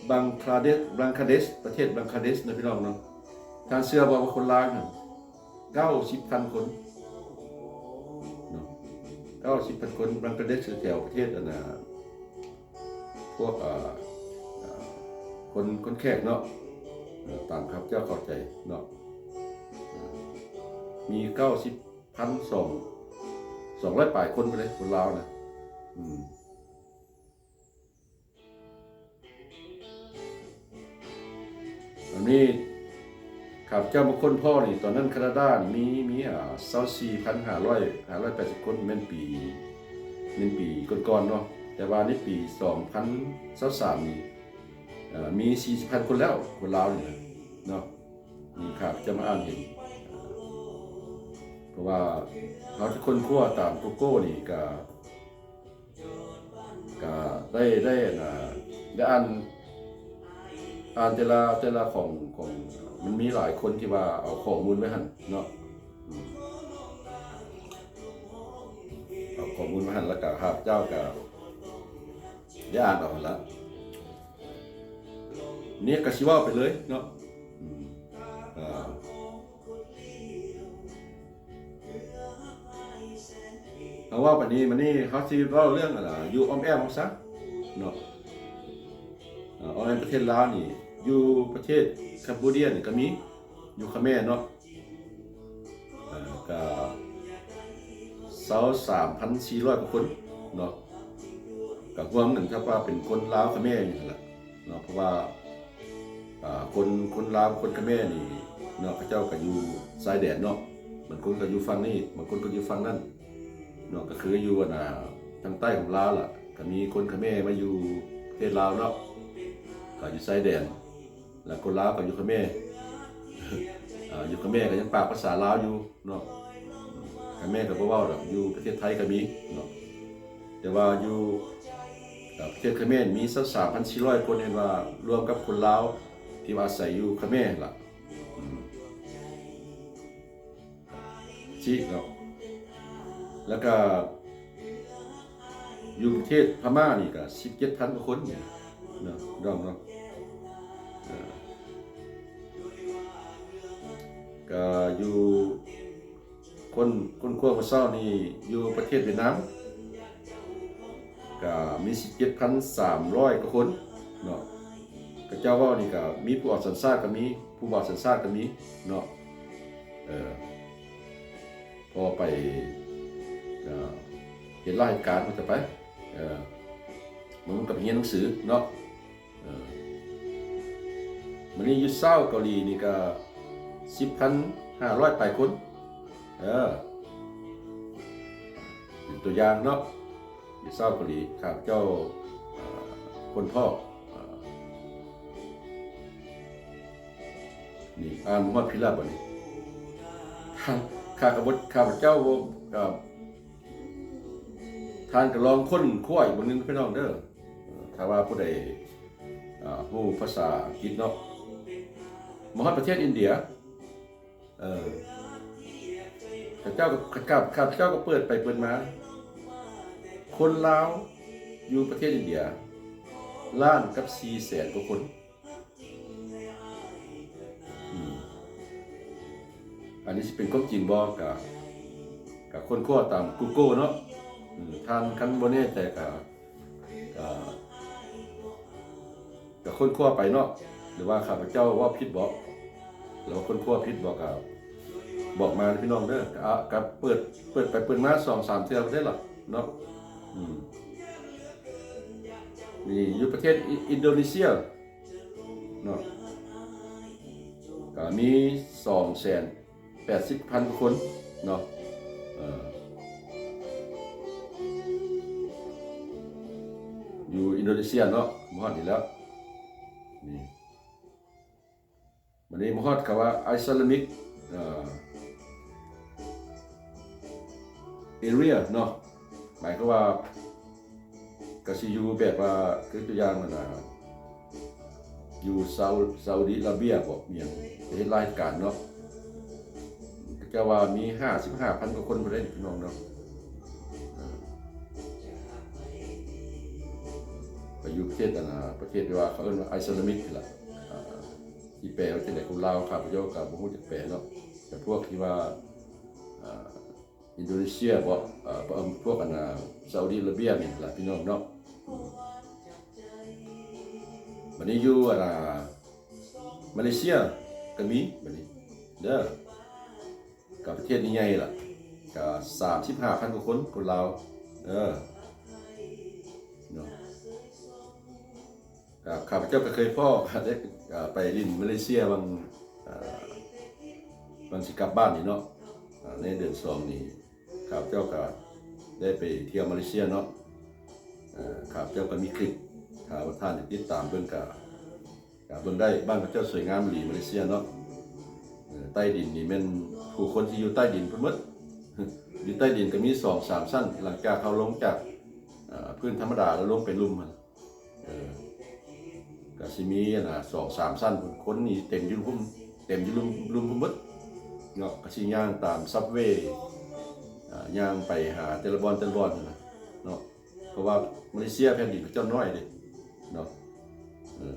ບັງຄລາເດດ ບັງຄລາເດດ ປະເທດບັງຄລາເດດນະພີ່ນ້ອງເນາະ ທ່ານເຊື່ອບໍ່ວ່າຄົນລາວນັ້ນ ເກົ້າສິບພັນຄົນເນາະ ເກົ້າສິບພັນຄົນ ບັງຄລາເດດ ແຖວປະເທດອັນນ່າ ພວກ ເອີ ເອີ ເອີ ຄົນ ຄົນແຂກເນາະ ເອີ ຕາມຂ້າພະເຈົ້າເຂົ້າໃຈເນາະ ເອີ ມີເກົ້າສິບພັນສອງ ສອງຮ້ອຍປາຍຄົນພຸ້ນເດ້ ຄົນລາວນະ ອືມ. ອັນນີ້ຂ້າພະເຈົ້າມາຄົ້ນພໍ້ນີ້ ຕອນນັ້ນຄານາດານີ້ມີ ມີ ອ່າ ຊາວສີ່ພັນຫ້າຮ້ອຍ ຫ້າຮ້ອຍແປດສິບຄົນ ແມ່ນປີ ແມ່ນປີກ່ອນໆເນາະ ແຕ່ວ່າໃນປີສອງພັນຊາວສາມນີ້ ເອີ ມີສີ່ສິບພັນຄົນແລ້ວ ຄົນລາວນີ້ນະເນາະ ນີ້ຂ້າພະເຈົ້າມາອ່ານເຫັນ ເພາະວ່າເຮົາຈະຄົ້ນຄວ້າຕາມ Google ນີ້ກະ ກະໄດ້ ໄດ້ ອັນນ່າ ໄດ້ອ່ານ ອ່ານແຕ່ລະ ແຕ່ລະຂອງ ຂອງ ມັນມີຫຼາຍຄົນທີ່ວ່າເອົາຂໍ້ມູນໄວ້ຫັ້ນເນາະ ອືມ ເອົາຂໍ້ມູນໄວ້ຫັ້ນ ແລ້ວກະຂ້າພະເຈົ້າກະໄດ້ອ່ານເອົາຫັ້ນລະ ນີ້ກະຊິເວົ້າໄປເລີຍເນາະ ອືມ ອ່າ ເຮົາເວົ້າປານນີ້ ບາດນີ້ເຮົາຊິເວົ້າເລື່ອງ ອັນນ່າ ຢູ່ອ້ອມແອ້ມເຮົາຊະເນາະ ເອີ ອ້ອມແອ້ມປະເທດລາວນີ້ ຢູ່ປະເທດ Cambodia ນີ້ກະມີ ຢູ່ຂະແມເນາະ ເອີ ກະຊາວສາມພັນສີ່ຮ້ອຍກວ່າຄົນເນາະ ກະຮວມກັນ ຖ້າວ່າເປັນຄົນລາວຂະແມນີ້ຫັ້ນລະ ເນາະ ເພາະວ່າ ອ່າ ຄົນ ຄົນລາວ ຄົນຂະແມນີ້ເນາະ ເຂົາເຈົ້າກະຢູ່ຊາຍແດນເນາະ ບາງຄົນກະຢູ່ຝັ່ງນີ້ ບາງຄົນກະຢູ່ຝັ່ງນັ້ນເນາະ ກະຄືຢູ່ ອັນນ່າ ທາງໃຕ້ຂອງລາວລະ ກະມີຄົນຂະແມມາຢູ່ປະເທດລາວເນາະ ກະຢູ່ຊາຍແດນ ແລ້ວຄົນລາວກະຢູ່ຂະແມ ອ່າ ຢູ່ຂະແມກະຍັງປາກພາສາລາວຢູ່ເນາະ ຂະແມກະບໍ່ເວົ້າດອກ ຢູ່ປະເທດໄທກະມີເນາະ ແຕ່ວ່າຢູ່ ເອີ ປະເທດຂະແມນມີຊາວສາມພັນສີ່ຮ້ອຍຄົນ ເຫັນວ່າລວມກັບຄົນລາວທີ່ວ່າອາໄສຢູ່ຂະແມນລະ ອືມ ຊີ້ເນາະ ແລ້ວກະຢູ່ປະເທດພະມ້ານີ້ກະສິບເຈັດພັນກວ່າຄົນເນາະ ນ້ອງເນາະ ເອີ ກະຢູ່ ຄົ້ນ ຄົ້ນຄວ້າມື້ເຊົ້ານີ້ຢູ່ປະເທດຫວຽດນາມ ກະມີສິບເຈັດພັນສາມຮ້ອຍກວ່າຄົນເນາະ ເຂົາເຈົ້າເວົ້ານີ້ກະມີຜູ້ອອກສັນຊາດກະມີ ຜູ້ບໍ່ອອກສັນຊາດກະມີເນາະ ເອີ ພໍໄປ ເອີ ເຮັດລາວເຮັດການ ເຂົາເຈົ້າໄປ ເອີ ມັນກະໄປຮຽນໜັງສືເນາະ ເອີ ມື້ນີ້ຢູ່ເຊົາເກົາຫຼີນີ້ກະສິບພັນຫ້າຮ້ອຍປາຍຄົນ ເອີ ເປັນຕົວຢ່າງເນາະ ຢູ່ເຊົາເກົາຫຼີ ຂ້າພະເຈົ້າ ເອີ ຄົ້ນພໍ້ ເອີ ນີ້ອ່ານຮອດພີລະບາດນີ້ ຂ້າ ຂ້າກະບໍ່ ຂ້າພະເຈົ້າ ເອີ ທ່ານກະລອງຄົ້ນຄວ້າອີກເບິ່ງໜຶ່ງ ພີ່ນ້ອງເດີ ເອີ ຖ້າວ່າຜູ້ໃດ ອ່າ ຮູ້ພາສາອັງກິດເນາະ ມາຮອດປະເທດອິນເດຍ ເອີ ເຂົາເຈົ້າ ຂ້າພະເຈົ້າກະເປີດໄປເປີດມາ ຄົນລາວຢູ່ປະເທດອິນເດຍ ລ້ານກັບສີ່ແສນກວ່າຄົນ ອືມ ອັນນີ້ຊິເປັນຄວາມຈິງບໍ່ ກະ ກະຄົ້ນຄວ້າຕາມ Google ເນາະ ອືມ ທ່ານຄັນບໍ່ແນ່ໃຈກະ ກະ ກະຄົ້ນຄວ້າໄປເນາະ ຫຼືວ່າຂ້າພະເຈົ້າເວົ້າຜິດບໍ ຫຼືວ່າຄົ້ນຄວ້າຜິດບໍ ກະບອກມາເດີພີ່ນ້ອງເດີ ກະ ກະເປີດ ເປີດໄປເປີດມາສອງສາມເທື່ອໄດ້ລະເນາະ ອືມ ນີ້ຢູ່ປະເທດອິນ ອິນໂດເນເຊຍເນາະ ກະມີສອງແສນ ແປດສິບພັນກວ່າຄົນເນາະ ເອີ ຢູ່ອິນໂດເນເຊຍເນາະ ມາຮອດນີ້ແລ້ວ ນີ້ ບາດນີ້ມາຮອດຄຳວ່າ Islamic ເອີ Area ເນາະ ໝາຍຄວາມວ່າ ກະຊິຢູ່ແບບວ່າ ຄືຕົວຢ່າງຫັ້ນນະ ຢູ່ຊາວ ຊາອຸດີອາຣາເບຍບໍ ອີ່ຫຍັງ ໄປເຮັດລາວເຮັດການເນາະ ເຂົາເຈົ້າວ່າມີຫ້າສິບຫ້າພັນກວ່າຄົນພຸ້ນເດ້ພີ່ນ້ອງເນາະ ເອີ ໄປຢູ່ປະເທດ ອັນນະ ປະເທດທີ່ວ່າເຂົາເອີ້ນວ່າ Islamic ຫັ້ນລະ ອ່າ ຊິແປວ່າຈັ່ງໃດ ຄົນລາວຂ້າພະເຈົ້າກະບໍ່ຮູ້ຈັກແປເນາະ ແຕ່ພວກທີ່ວ່າ ອ່າ ອິນໂດເນເຊຍບໍ ເອີ ພວກອັນນ່າ ຊາອຸດີອາຣາເບຍນີ້ລະພີ່ນ້ອງເນາະ ບັດນີ້ຢູ່ ອັນນ່າ ມາເລເຊຍກໍມີ ບັດນີ້ເດີ ກໍປະເທດໃຫຍ່ໆລະ ກໍສາມສິບຫ້າພັນກວ່າຄົນ ຄົນລາວ ເອີ ເນາະ. ກໍຂ້າພະເຈົ້າກໍເຄີຍພໍ້ ໄດ້ໄປຫຼິ້ນມາເລເຊຍຫວ່າງ ເອີ ຫວ່າງຊິກັບບ້ານນີ້ເນາະ ໃນເດືອນສອງນີ້ ຂ້າພະເຈົ້າກໍໄດ້ໄປທ່ຽວມາເລເຊຍເນາະ. ເອີ ຂ້າພະເຈົ້າກໍມີຄລິບ ຖ້າວ່າທ່ານຢາກຕິດຕາມເບິ່ງກໍ ກໍເບິ່ງໄດ້. ບ້ານຂອງເຈົ້າສວຍງາມອີ່ຫຼີ ມາເລເຊຍເນາະ. ເອີ ໃຕ້ດິນນີ້ແມ່ນຜູ້ຄົນທີ່ຢູ່ໃຕ້ດິນເພິ່ນໝົດ ຢູ່ໃຕ້ດິນກໍມີສອງສາມຊັ້ນ ຫຼັງຈາກເຮົາລົງຈາກ ເອີ ພື້ນທຳມະດາແລ້ວລົງໄປລຸ່ມຫັ້ນ ເອີ ກໍຊິມີ ອັນນ່າ ສອງສາມຊັ້ນ ຄົນນີ້ເຕັມຢູ່ລຸ່ມ ເຕັມຢູ່ລຸ່ມ ລຸ່ມພຸ້ນໝົດເນາະ. ກໍຊິຍ່າງຕາມຊັບເວ ອ່າ ຍ່າງໄປຫາແຕ່ລະບ່ອນ ແຕ່ລະບ່ອນຫັ້ນນະເນາະ. ເພາະວ່າມາເລເຊຍແຜ່ນດິນເຂົາເຈົ້ານ້ອຍເດ້ເນາະ ເອີ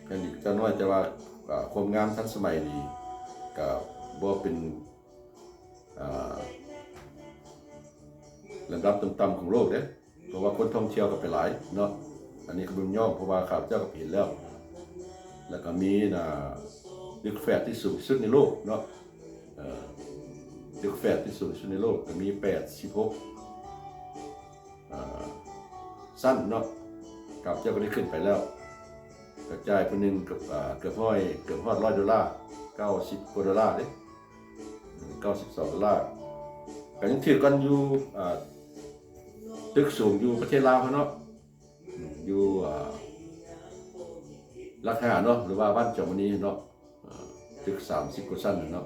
ແຜ່ນດິນເຂົາເຈົ້ານ້ອຍ ແຕ່ວ່າ ອ່າ ຄວາມງາມທັນສະໄໝນີ້ກໍບໍ່ເປັນ ອ່າ ລຳດັບຕ່ຳໆຂອງໂລກເດ້ ເພາະວ່າຄົນທ່ອງທ່ຽວກໍໄປຫຼາຍເນາະ. ອັນນີ້ກໍບໍ່ຍອມ ເພາະວ່າຂ້າພະເຈົ້າກໍໄປເຫັນແລ້ວ ແລ້ວກໍມີ ນາ ຕຶກແຟດທີ່ສູງທີ່ສຸດໃນໂລກເນາະ ເອີ ຕຶກແຟດທີ່ສູງທີ່ສຸດໃນໂລກ ກໍມີແປດສິບຫົກ ອ່າ ຊັ້ນເນາະ. ຂ້າພະເຈົ້າກໍໄດ້ຂຶ້ນໄປແລ້ວ ກໍຈ່າຍຜູ້ໜຶ່ງເກືອບ ອ່າ ເກືອບຮ້ອຍ ເກືອບຮອດຮ້ອຍໂດລາ ເກົ້າສິບກວ່າໂດລາເດ້ ເກົ້າສິບສອງໂດລາ ກໍຍັງຖືກກ່ອນຢູ່ ອ່າ ຕຶກສູງຢູ່ປະເທດລາວເຮົາເນາະ ຢູ່ ອ່າ ຫຼັກຫ້າເນາະ ຫຼືວ່າບ້ານຈອມມະນີເນາະ ອ່າ ຕຶກສາມສິບກວ່າຊັ້ນເນາະ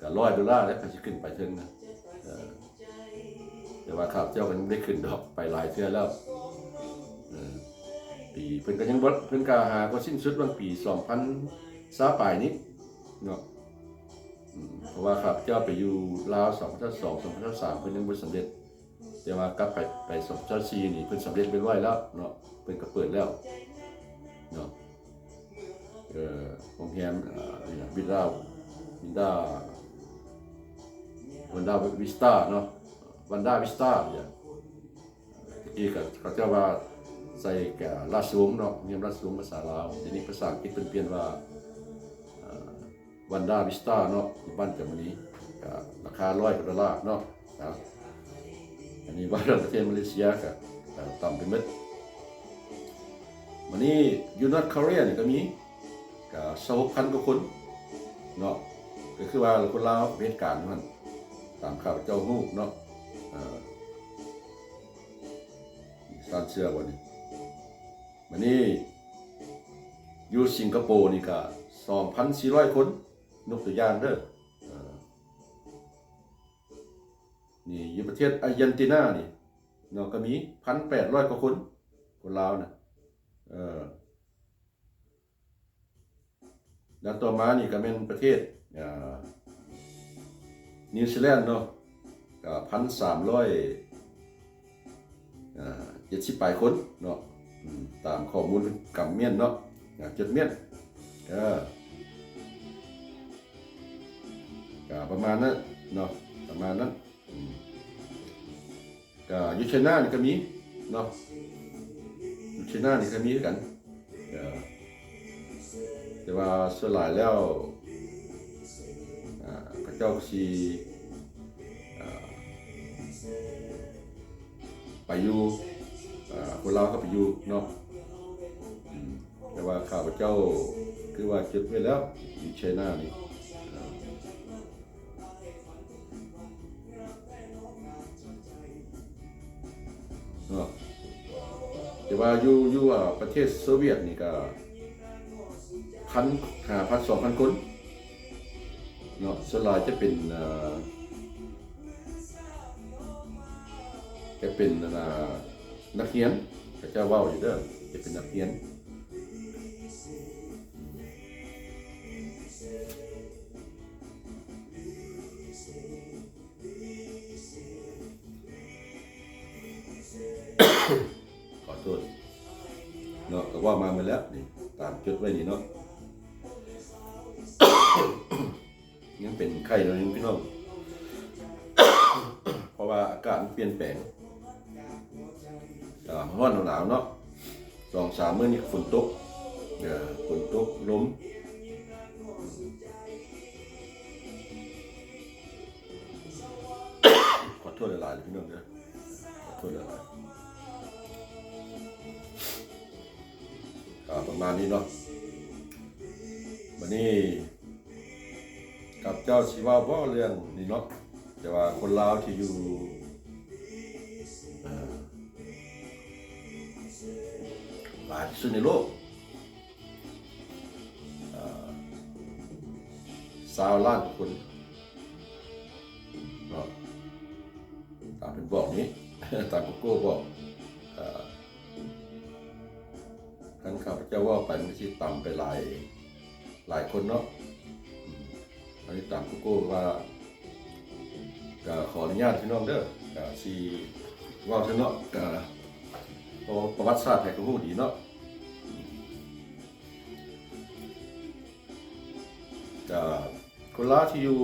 ກໍຮ້ອຍໂດລາແຫຼະ ຄັນຊິຂຶ້ນໄປເທິງນະ ເອີ ແຕ່ວ່າຂ້າພະເຈົ້າກໍຍັງບໍ່ໄດ້ຂຶ້ນດອກ ໄປຫຼາຍເທື່ອແລ້ວ ເອີ ປີ ເພິ່ນກໍຍັງບໍ່ ເພິ່ນກໍຫາກໍສິ້ນສຸດຫວ່າງປີສອງພັນຊາວປາຍນີ້ເນາະ ອືມ ເພາະວ່າຂ້າພະເຈົ້າໄປຢູ່ລາວສອງພັນຊາວສອງ ສອງພັນຊາວສາມ ເພິ່ນຍັງບໍ່ສຳເລັດ ແຕ່ວ່າກັບໄປ ໄປສອງພັນຊາວສີ່ນີ້ ເພິ່ນສຳເລັດຮຽບຮ້ອຍແລ້ວເນາະ ເພິ່ນກໍເປີດແລ້ວເນາະ ເອີ ໂຮງແຮມ ເອີ ວິລາ ວິລາ ວັນດາວິສຕາເນາະ ວັນດາວິສຕາ ຕະກີ້ກໍເຂົາເຈົ້າວ່າໃສ່ກະລາຊະວົງເນາະ ໂຮງແຮມລາຊະວົງພາສາລາວ ດຽວນີ້ພາສາອັງກິດເພິ່ນປ່ຽນວ່າ ເອີ ວັນດາວິສຕາເນາະ ຢູ່ບ້ານຈອມມະນີ ກະລາຄາຮ້ອຍກວ່າໂດລາເນາະ. ເອົາ ອັນນີ້ວ່າເລື່ອງປະເທດມາເລເຊຍກະ ກະຕ່ຳໄປໝົດ. ບາດນີ້ຢູ່ນອດຄອເຣຍນີ້ກະມີ ກະຊາວຫົກພັນກວ່າຄົນເນາະ ກະຄືວ່າຄົນລາວໄປເຮັດການຢູ່ຫັ້ນ ຕາມຂ້າພະເຈົ້າຮູ້ເນາະ. ເອີ ທ່ານເຊື່ອບໍ່ນີ້? ບາດນີ້ຢູ່ສິງກະໂປນີ້ກະສອງພັນສີ່ຮ້ອຍຄົນ ຍົກຕົວຢ່າງເດີ. ເອີ ນີ້ຢູ່ປະເທດອາເຈນຕິນານີ້ເນາະ ກະມີພັນແປດຮ້ອຍກວ່າຄົນ ຄົນລາວນະ. ເອີ ແລ້ວຕໍ່ມານີ້ກະແມ່ນປະເທດ ອ່າ ນິວຊີແລນເນາະ ກະພັນສາມຮ້ອຍ ອ່າ ເຈັດສິບປາຍຄົນເນາະ. ອືມ ຕາມຂໍ້ມູນກຳໝ້ຽນເນາະ ອ່າ ຈົດໝ້ຽນ ເອີ ກະປະມານນັ້ນເນາະ ປະມານນັ້ນ. ອືມ ກະຢູ່ໄຊນານີ້ກະມີເນາະ ຢູ່ໄຊນານີ້ກະມີຄືກັນ. ເອີ ແຕ່ວ່າສ່ວນຫຼາຍແລ້ວ ອ່າ ເຂົາເຈົ້າກະຊິ ອ່າ ໄປຢູ່ ອ່າ ຄົນລາວກະໄປຢູ່ເນາະ. ອືມ ແຕ່ວ່າຂ້າພະເຈົ້າຄືວ່າຈົດໄວ້ແລ້ວ ຢູ່ໄຊນານີ້ ອ່າ ເນາະ ແຕ່ວ່າຢູ່ ຢູ່ ອ່າ ປະເທດໂຊວຽດນີ້ກະພັນ ຫ້າພັນ ສອງພັນຄົນເນາະ. ສ່ວນຫຼາຍຈະເປັນ ເອີ ຈະເປັນ ອັນນ່າ ນັກຮຽນ ເຂົາເຈົ້າເວົ້າຢູ່ເດີ ຈະເປັນນັກຮຽນ. ຂໍໂທດເນາະ ກະເວົ້າມາໝົດແລ້ວນີ້ ຕາມຈົດໄວ້ນີ້ເນາະ. ຍັງເປັນໄຂ້ໜ້ອຍໜຶ່ງພີ່ນ້ອງ ເພາະວ່າອາກາດມັນປ່ຽນແປງ ເອີ ຮ້ອນໜາວເນາະ. ສອງສາມມື້ນີ້ຝົນຕົກ ເອີ ຝົນຕົກ ລົມ ຂໍໂທດຫຼາຍໆ ເດີພີ່ນ້ອງເດີ ຂໍໂທດຫຼາຍໆ ກໍປະມານນີ້ເນາະ ບັດນີ້ ຂ້າພະເຈົ້າຊິເວົ້າເວົ້າເລື່ອງນີ້ເນາະ ແຕ່ວ່າຄົນລາວທີ່ຢູ່ ເອີ ຫຼາຍທີ່ສຸດໃນໂລກ ເອີ ຊາວລ້ານຄົນເນາະ ຕາມເພິ່ນບອກນີ້ ຕາມ Google ບອກ ເອີ ຄັນຂ້າພະເຈົ້າເວົ້າໄປ ມັນຊິຕຳໄປຫຼາຍ ຫຼາຍຄົນເນາະ ອືມ ອັນນີ້ຕາມ Google ວ່າ ກໍຂໍອະນຸຍາດພີ່ນ້ອງເດີ ກໍຊິເວົ້າຊະເນາະ ກໍ ເພາະວ່າປະຫວັດສາດໃຜກໍຮູ້ດີເນາະ ກໍຄົນລາວທີ່ຢູ່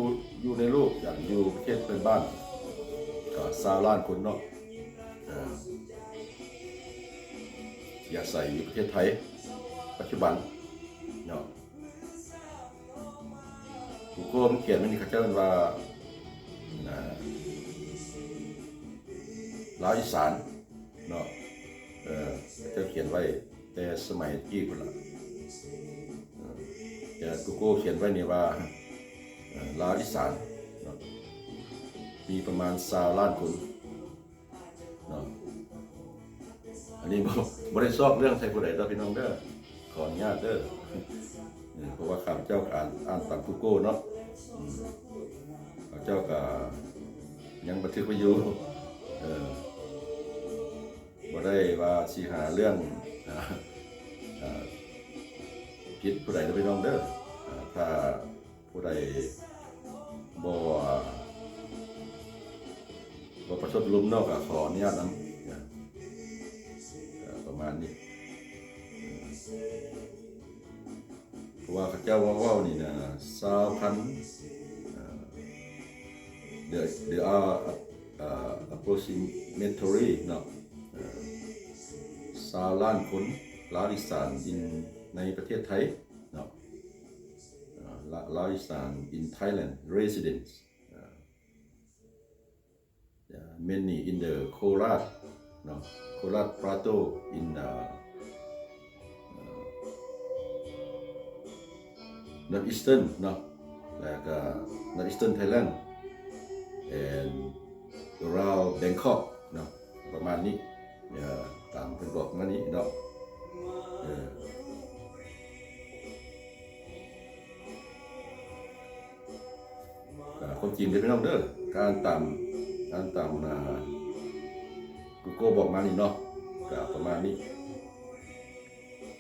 ຢູ່ໃນໂລກ ຢ່າງຢູ່ປະເທດເພື່ອນບ້ານ ກໍຊາວລ້ານຄົນເນາະ ເອີ ທີ່ອາໄສຢູ່ປະເທດໄທປັດຈຸບັນເນາະ Google ມັນຂຽນໄວ້ນີ້ ເຂົາເຈົ້າເອີ້ນວ່າ ອ່າ ລາວອີສານເນາະ ເອີ ເຂົາເຈົ້າຂຽນໄວ້ແຕ່ສະໄໝກີ້ພຸ້ນລະ ເອີ ແຕ່ Google ຂຽນໄວ້ນີ້ວ່າ ເອີ ລາວອີສານເນາະ ມີປະມານຊາວລ້ານຄົນ ເນາະ ອັນນີ້ບໍ່ ບໍ່ໄດ້ຊອກເລື່ອງໃສ່ຜູ້ໃດເດີພີ່ນ້ອງເດີ ຂໍອະນຸຍາດເດີ ເພາະວ່າຂ້າພະເຈົ້າອ່ານ ອ່ານຕາມ Google ເນາະ ອືມ ເຂົາເຈົ້າກໍຍັງບັນທຶກໄວ້ຢູ່ ເອີ ບໍ່ໄດ້ວ່າຊິຫາເລື່ອງ ເອີ ຜິດຜູ້ໃດເດີພີ່ນ້ອງເດີ ເອີ ຖ້າ ຜູ້ໃດບໍ່ ບໍ່ປະຊົດລົມເນາະ ກໍຂໍອະນຸຍາດນຳ ເອີ ປະມານນີ້ ເພາະວ່າເຂົາເຈົ້າເວົ້າ ເວົ້ານີ້ນະ ຊາວພັນ ເອີ there there are ເອີ approximately ເນາະ ເອີ ຊາວລ້ານຄົນ ລາວອີສານ in ໃນປະເທດໄທເນາະ. ເອີ ລາ ລາວອີສານ in Thailand residents ເອີ many in the Korat ເນາະ Korat Plateau in ເອີ Northeastern ເນາະ ແລ້ວກໍ Northeastern Thailand and around Bangkok ເນາະ ປະມານນີ້ ເອີ ຕາມເພິ່ນບອກມານີ້ເນາະ ເອີ ກໍຄວາມຈິງເດີພີ່ນ້ອງເດີ ການຕາມ ການຕາມ ອ່າ Google ບອກມານີ້ເນາະ ກໍປະມານນີ້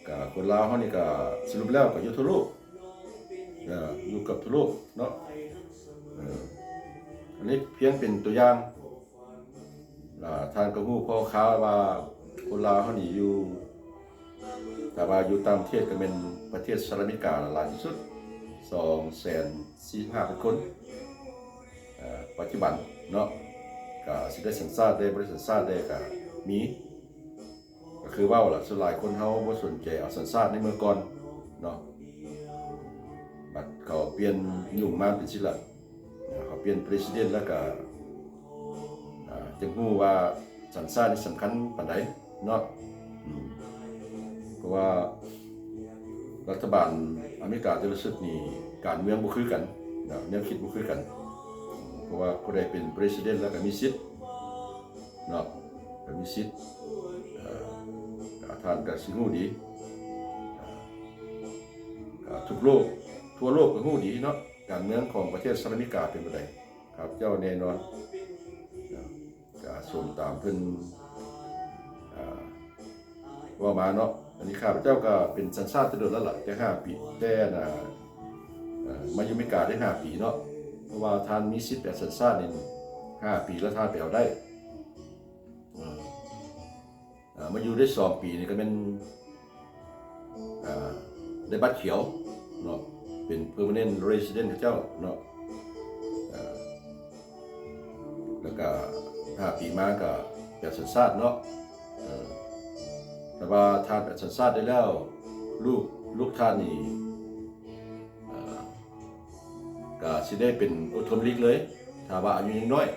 ກະຄົນລາວເຮົານີ້ກະສະຫຼຸບແລ້ວກະຢູ່ທົ່ວໂລກ ເອີ ຢູ່ເກືອບທົ່ວໂລກເນາະ ເອີ ອັນນີ້ພຽງເປັນຕົວຢ່າງ ອາ ທ່ານກໍຮູ້ພໍຄາວວ່າຄົນລາວເຮົານີ້ຢູ່ ຖ້າວ່າຢູ່ຕ່າງປະເທດກໍແມ່ນປະເທດສະຫະລັດອາເມລິກາຫຼາຍທີ່ສຸດ ສອງແສນສີ່ສິບຫ້າພັນຄົນ ເອີ ປັດຈຸບັນເນາະ ກະຊິໄດ້ສັນຊາດໄດ້ ບໍ່ໄດ້ສັນຊາດໄດ້ກະມີ ກໍຄືເວົ້າລະ ສ່ວນຫຼາຍຄົນເຮົາບໍ່ສົນໃຈເອົາສັນຊາດໃນເມື່ອກ່ອນເນາະ ບັດເຂົາປ່ຽນຍຸກມາເປັນຊີ້ລະ ເຂົາປ່ຽນ president ແລ້ວກະ ອ່າ ຈຶ່ງຮູ້ວ່າສັນຊາດນີ້ສຳຄັນປານໃດເນາະ ອືມ ເພາະວ່າລັດຖະບານອາເມລິກາແຕ່ລະຊຸດນີ້ ການເມືອງບໍ່ຄືກັນນະ ແນວຄິດບໍ່ຄືກັນ ເພາະວ່າຜູ້ໃດເປັນ president ແລ້ວກະມີສິດ ເນາະ ກໍມີສິດ ເອີ ທ່ານກໍຊິຮູ້ດີ ເອີ ກໍທຸກໂລກ ທົ່ວໂລກກໍຮູ້ດີເນາະ ການເມືອງຂອງປະເທດສະຫະລັດອາເມລິກາເປັນແນວໃດ ຂ້າພະເຈົ້າແນ່ນອນ ເອີ ກໍສົມຕາມເພິ່ນ ເອີ ເວົ້າມາເນາະ ອັນນີ້ຂ້າພະເຈົ້າກໍເປັນສັນຊາດແຕ່ດົນແລ້ວລະ ແຕ່ຫ້າປີ ແຕ່ ອັນ ເອີ ມາຢູ່ອາເມລິກາໄດ້ຫ້າປີເນາະ ເພາະວ່າທ່ານມີສິດແບບສັນຊາດນີ້ຫ້າປີແລ້ວທ່ານໄປເອົາໄດ້ ເອີ ເອີ ມາຢູ່ໄດ້ສອງປີນີ້ກໍແມ່ນ ເອີ ໄດ້ບັດຂຽວເນາະ ເປັນ permanent resident ເຂົາເຈົ້າເນາະ ເອີ ແລ້ວກະຫ້າປີມາກະແປນສັນຊາດເນາະ ເອີ ແຕ່ວ່າທ່ານໄປສັນຊາດໄດ້ແລ້ວ ລູກ ລູກທ່ານນີ້ ເອີ ກະຊິໄດ້ເປັນອົດທົມລິກເລີຍ ຖ້າວ່າອາຍຸຍັງນ້ອຍ.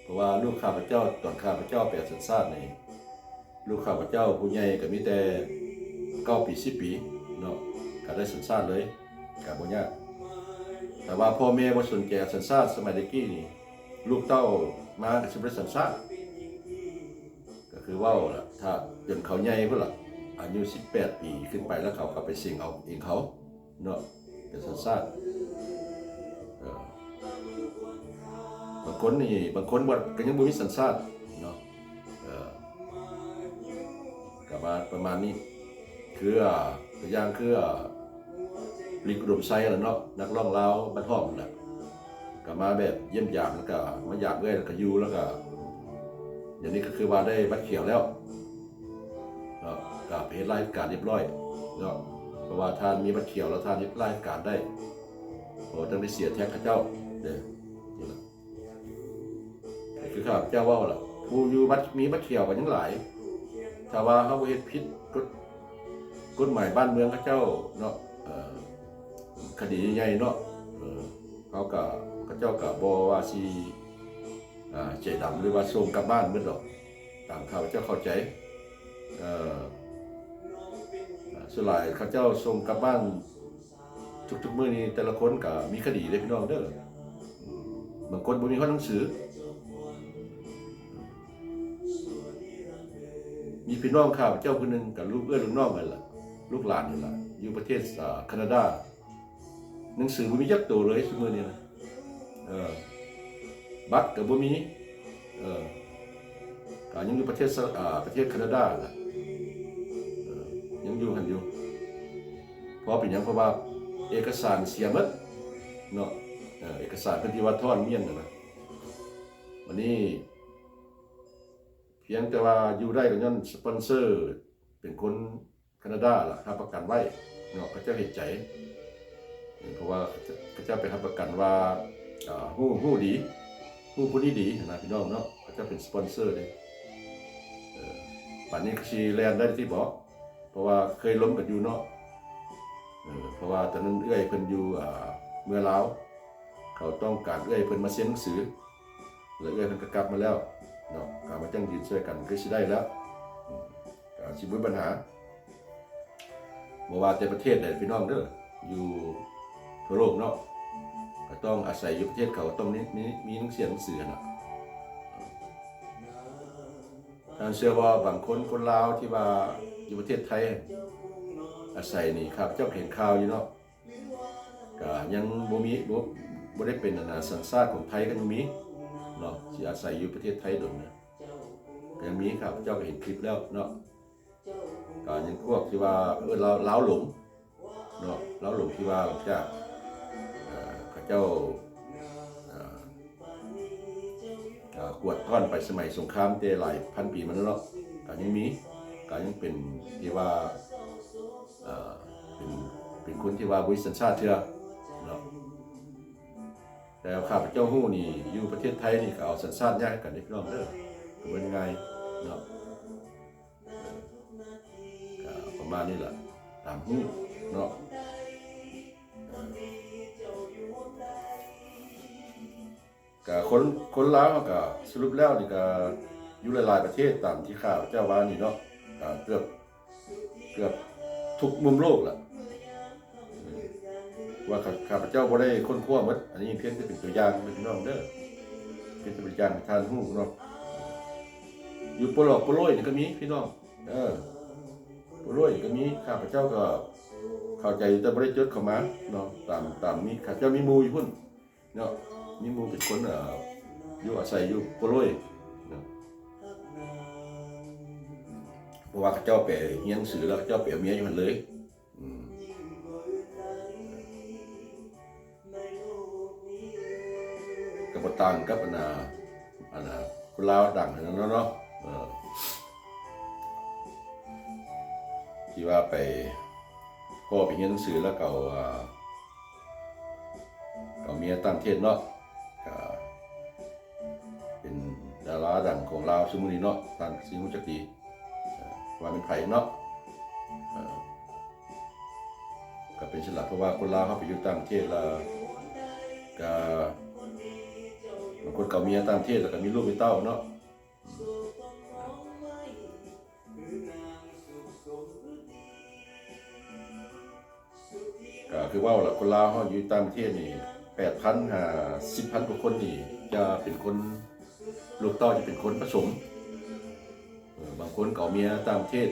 ເພາະວ່າລູກຂ້າພະເຈົ້າ ຕອນຂ້າພະເຈົ້າໄປສັນຊາດນີ້ ລູກຂ້າພະເຈົ້າຜູ້ໃຫຍ່ກະມີແຕ່ເກົ້າປີ ສິບປີເນາະ ກະໄດ້ສັນຊາດເລີຍ ກະບໍ່ຍາກ. ຖ້າວ່າພໍ່ແມ່ບໍ່ສົນໃຈເອົາສັນຊາດສະໄໝແຕ່ກີ້ນີ້ ລູກເຕົ້າມາກະຊິບໍ່ໄດ້ສັນຊາດ. ກະຄືເວົ້າລະ ຖ້າຈົນເຂົາໃຫຍ່ພຸ້ນລະ ອາຍຸສິບແປດປີຂຶ້ນໄປ ລະເຂົາກະໄປເສັງເອົາເອງເຂົາເນາະ ເປັນສັນຊາດ. ເອີ ບາງຄົນນີ້ ບາງຄົນບໍ່ ກະຍັງບໍ່ມີສັນຊາດເນາະ. ເອີ ກະວ່າປະມານນີ້ ຄື ອາ ຕົວຢ່າງຄື ອາ ລິກອຸດົມໄຊຫັ້ນລະເນາະ ນັກຮ້ອງລາວບ້ານຫ້ອມຫັ້ນລະ ກະມາແບບຢ້ຽມຢາມ ລະກະມາຢາມເອື້ອຍ ລະກະຢູ່ ລະກະ ດຽວນີ້ກະຄືວ່າໄດ້ບັດຂຽວແລ້ວເນາະ ກະໄປເຮັດລາຊະການລຽບລ້ອຍເນາະ. ເພາະວ່າທ່ານມີບັດຂຽວແລ້ວ ທ່ານເຮັດລາຊະການໄດ້ ບໍ່ຕ້ອງໄດ້ເສຍແທັກເຂົາເຈົ້າເດີ ນີ້ລະ. ຄືຂ້າພະເຈົ້າເວົ້າລະ ຜູ້ຢູ່ບັດ ມີບັດຂຽວກະຍັງຫຼາຍ ຖ້າວ່າເຮົາບໍ່ເຮັດຜິດກົດ ກົດໝາຍບ້ານເມືອງເຂົາເຈົ້າເນາະ ເອີ ຄະດີໃຫຍ່ເນາະ ເອີ ເຮົາກະ ເຂົາເຈົ້າກະບໍ່ວ່າຊິ ອາ ໃຈດຳ ຫຼືວ່າສົ່ງກັບບ້ານໝົດດອກ ຕາມຂ້າພະເຈົ້າເຂົ້າໃຈ. ເອີ ສ່ວນຫຼາຍເຂົາເຈົ້າສົ່ງກັບບ້ານ ທຸກໆມື້ນີ້ແຕ່ລະຄົນກະມີຄະດີເດ້ພີ່ນ້ອງເດີ ບາງຄົນບໍ່ມີຮອດໜັງສື. ມີພີ່ນ້ອງຂ້າພະເຈົ້າຜູ້ໜຶ່ງ ກະລູກເອື້ອຍລູກນ້ອງຫັ້ນລະ ລູກຫຼານຫັ້ນລະ ຢູ່ປະເທດ ອາ ຄານາດາ ໜັງສືບໍ່ມີຈັກໂຕເລີຍຊຸມື້ນີ້ນະ ເອີ ບັດກະບໍ່ມີ ເອີ ກະຍັງຢູ່ປະເທດ ອາ ປະເທດຄານາດາລະ ເອີ ຍັງຢູ່ຫັ້ນຢູ່. ເພາະເປັນຫຍັງ? ເພາະວ່າເອກະສານເສຍໝົດເນາະ ເອີ ເອກະສານເພິ່ນທີ່ວ່າຖອນມ້ຽນຫັ້ນນະ. ບາດນີ້ ພຽງແຕ່ວ່າຢູ່ໄດ້ກະຍ້ອນສະປອນເຊີເປັນຄົນ ຄານາດາລະຮັບປະກັນໄວ້ເນາະ ເຂົາເຈົ້າເຫັນໃຈ ເພາະວ່າເຂົາເຈົ້າໄປຮັບປະກັນວ່າ ອາ ຮູ້ ຮູ້ດີ ຮູ້ຜູ້ນີ້ດີຫັ້ນນະພີ່ນ້ອງເນາະ ເຂົາເຈົ້າເປັນສະປອນເຊີເດ້. ເອີ ບາດນີ້ກະຊິແລ່ນໄດ້ຕິບໍ ເພາະວ່າເຄີຍລົມກັນຢູ່ເນາະ ເອີ ເພາະວ່າຕອນນັ້ນເອື້ອຍເພິ່ນຢູ່ ອາ ເມືອງລາວ ເຂົາຕ້ອງການເອື້ອຍເພິ່ນມາເຊັນໜັງສື ແລ້ວເອື້ອຍເພິ່ນກະກັບມາແລ້ວເນາະ ກະມາຢັ້ງຢືນຊ່ວຍກັນ ຄືຊິໄດ້ແລ້ວ ອືມ ກະຊິບໍ່ມີບັນຫາ ບໍ່ວ່າແຕ່ປະເທດໃດພີ່ນ້ອງເດີ ຢູ່ທົ່ວໂລກເນາະ ກະຕ້ອງອາໄສຢູ່ປະເທດເຂົາ ຕ້ອງມີ ມີ ມີໜັງເສຍໜັງສືຫັ້ນນະ. ທ່ານເຊື່ອບໍ່ ບາງຄົນ ຄົນລາວທີ່ວ່າຢູ່ປະເທດໄທອາໄສນີ້ ຂ້າພະເຈົ້າກະເຫັນຂ່າວຢູ່ເນາະ ກະຍັງບໍ່ມີ ບໍ່ ບໍ່ໄດ້ເປັນ ອັນນາ ສັນຊາດຂອງໄທກະຍັງມີເນາະ ທີ່ອາໄສຢູ່ປະເທດໄທດົນນະ ກະຍັງມີ ຂ້າພະເຈົ້າກະເຫັນຄລິບແລ້ວເນາະ. ກະຍັງພວກທີ່ວ່າ ເອີ້ນລາວ ລາວຫຼົງເນາະ ລາວຫຼົງທີ່ວ່າຫຼັງຈາກ ເອີ ເຂົາເຈົ້າ ເອີ ກວາດກ້ອນໄປສະໄໝສົງຄາມແຕ່ຫຼາຍພັນປີມາແລ້ວເນາະ ກະຍັງມີ ກະຍັງເປັນທີ່ວ່າ ເອີ ເປັນ ເປັນຄົນທີ່ວ່າບໍ່ມີສັນຊາດເທື່ອເນາະ. ແຕ່ຂ້າພະເຈົ້າຮູ້ນີ້ ຢູ່ປະເທດໄທນີ້ກະເອົາສັນຊາດຍາກຄືກັນເດ້ພີ່ນ້ອງເດີ ກະບໍ່ງ່າຍເນາະ. ກະປະມານນີ້ລະ ຕາມຮູ້ເນາະ. ກະຄົນ ຄົນລາວເຮົາກະສະຫຼຸບແລ້ວນີ້ກະຢູ່ຫຼາຍໆປະເທດຕາມທີ່ຂ້າພະເຈົ້າວ່ານີ້ເນາະ ກະເກືອບ ເກືອບທຸກມຸມໂລກລະ ວ່າຂ້າ ຂ້າພະເຈົ້າບໍ່ໄດ້ຄົ້ນຄວ້າໝົດ ອັນນີ້ພຽງແຕ່ເປັນຕົວຢ່າງເດີພີ່ນ້ອງເດີ ເປັນຕົວຢ່າງໃຫ້ທ່ານຮູ້ເນາະ. ຢູ່ໂປລອກໂປໂລຍນີ້ກະມີພີ່ນ້ອງ ເອີ ໂປໂລຍກະມີ ຂ້າພະເຈົ້າກະເຂົ້າໃຈຢູ່ ແຕ່ບໍ່ໄດ້ຈົດເຂົ້າມາເນາະ ຕາມ ຕາມມີ ຂ້າພະເຈົ້າມີໝູ່ຢູ່ພຸ້ນ ເນາະ ມີໝູ່ເປັນຄົນ ເອີ ຢູ່ອາໄສຢູ່ໂປໂລຍເນາະ ເພາະວ່າເຂົາເຈົ້າໄປຮຽນໜັງສື ແລ້ວເຂົາເຈົ້າໄປເອົາເມຍຢູ່ຫັ້ນເລີຍ ອືມ ກະບໍ່ຕ່າງກັບອັນນາ ອັນນາ ຄົນລາວດັ່ງຫັ້ນເນາະ ເນາະ ເອີ ທີ່ວ່າໄປ ພໍໄປຮຽນໜັງສື ແລ້ວກະເອົາ ເອົາ ເອົາເມຍຕ່າງປະເທດເນາະ ກະເປັນດາລາດັງຂອງລາວຊຸມື້ນີ້ເນາະ ທ່ານກະຊິຮູ້ຈັກດີ. ວ່າແມ່ນໃຜເນາະ ເອີ ກໍເປັນຊັ້ນລະ ເພາະວ່າຄົນລາວເຮົາໄປຢູ່ຕ່າງປະເທດລະ ກໍບາງຄົນກໍເອົາເມຍຕ່າງປະເທດ ແລ້ວກໍມີລູກມີເຕົ້າເນາະ ກໍຄືເວົ້າລະ ຄົນລາວເຮົາຢູ່ຕ່າງປະເທດນີ້ ແປດພັນຫາສິບພັນກວ່າຄົນນີ້ ຈະເປັນຄົນ ລູກເຕົ້າຈະເປັນຄົນປະສົມ ເອີ ບາງຄົນກໍເອົາເມຍຕ່າງປະເທດ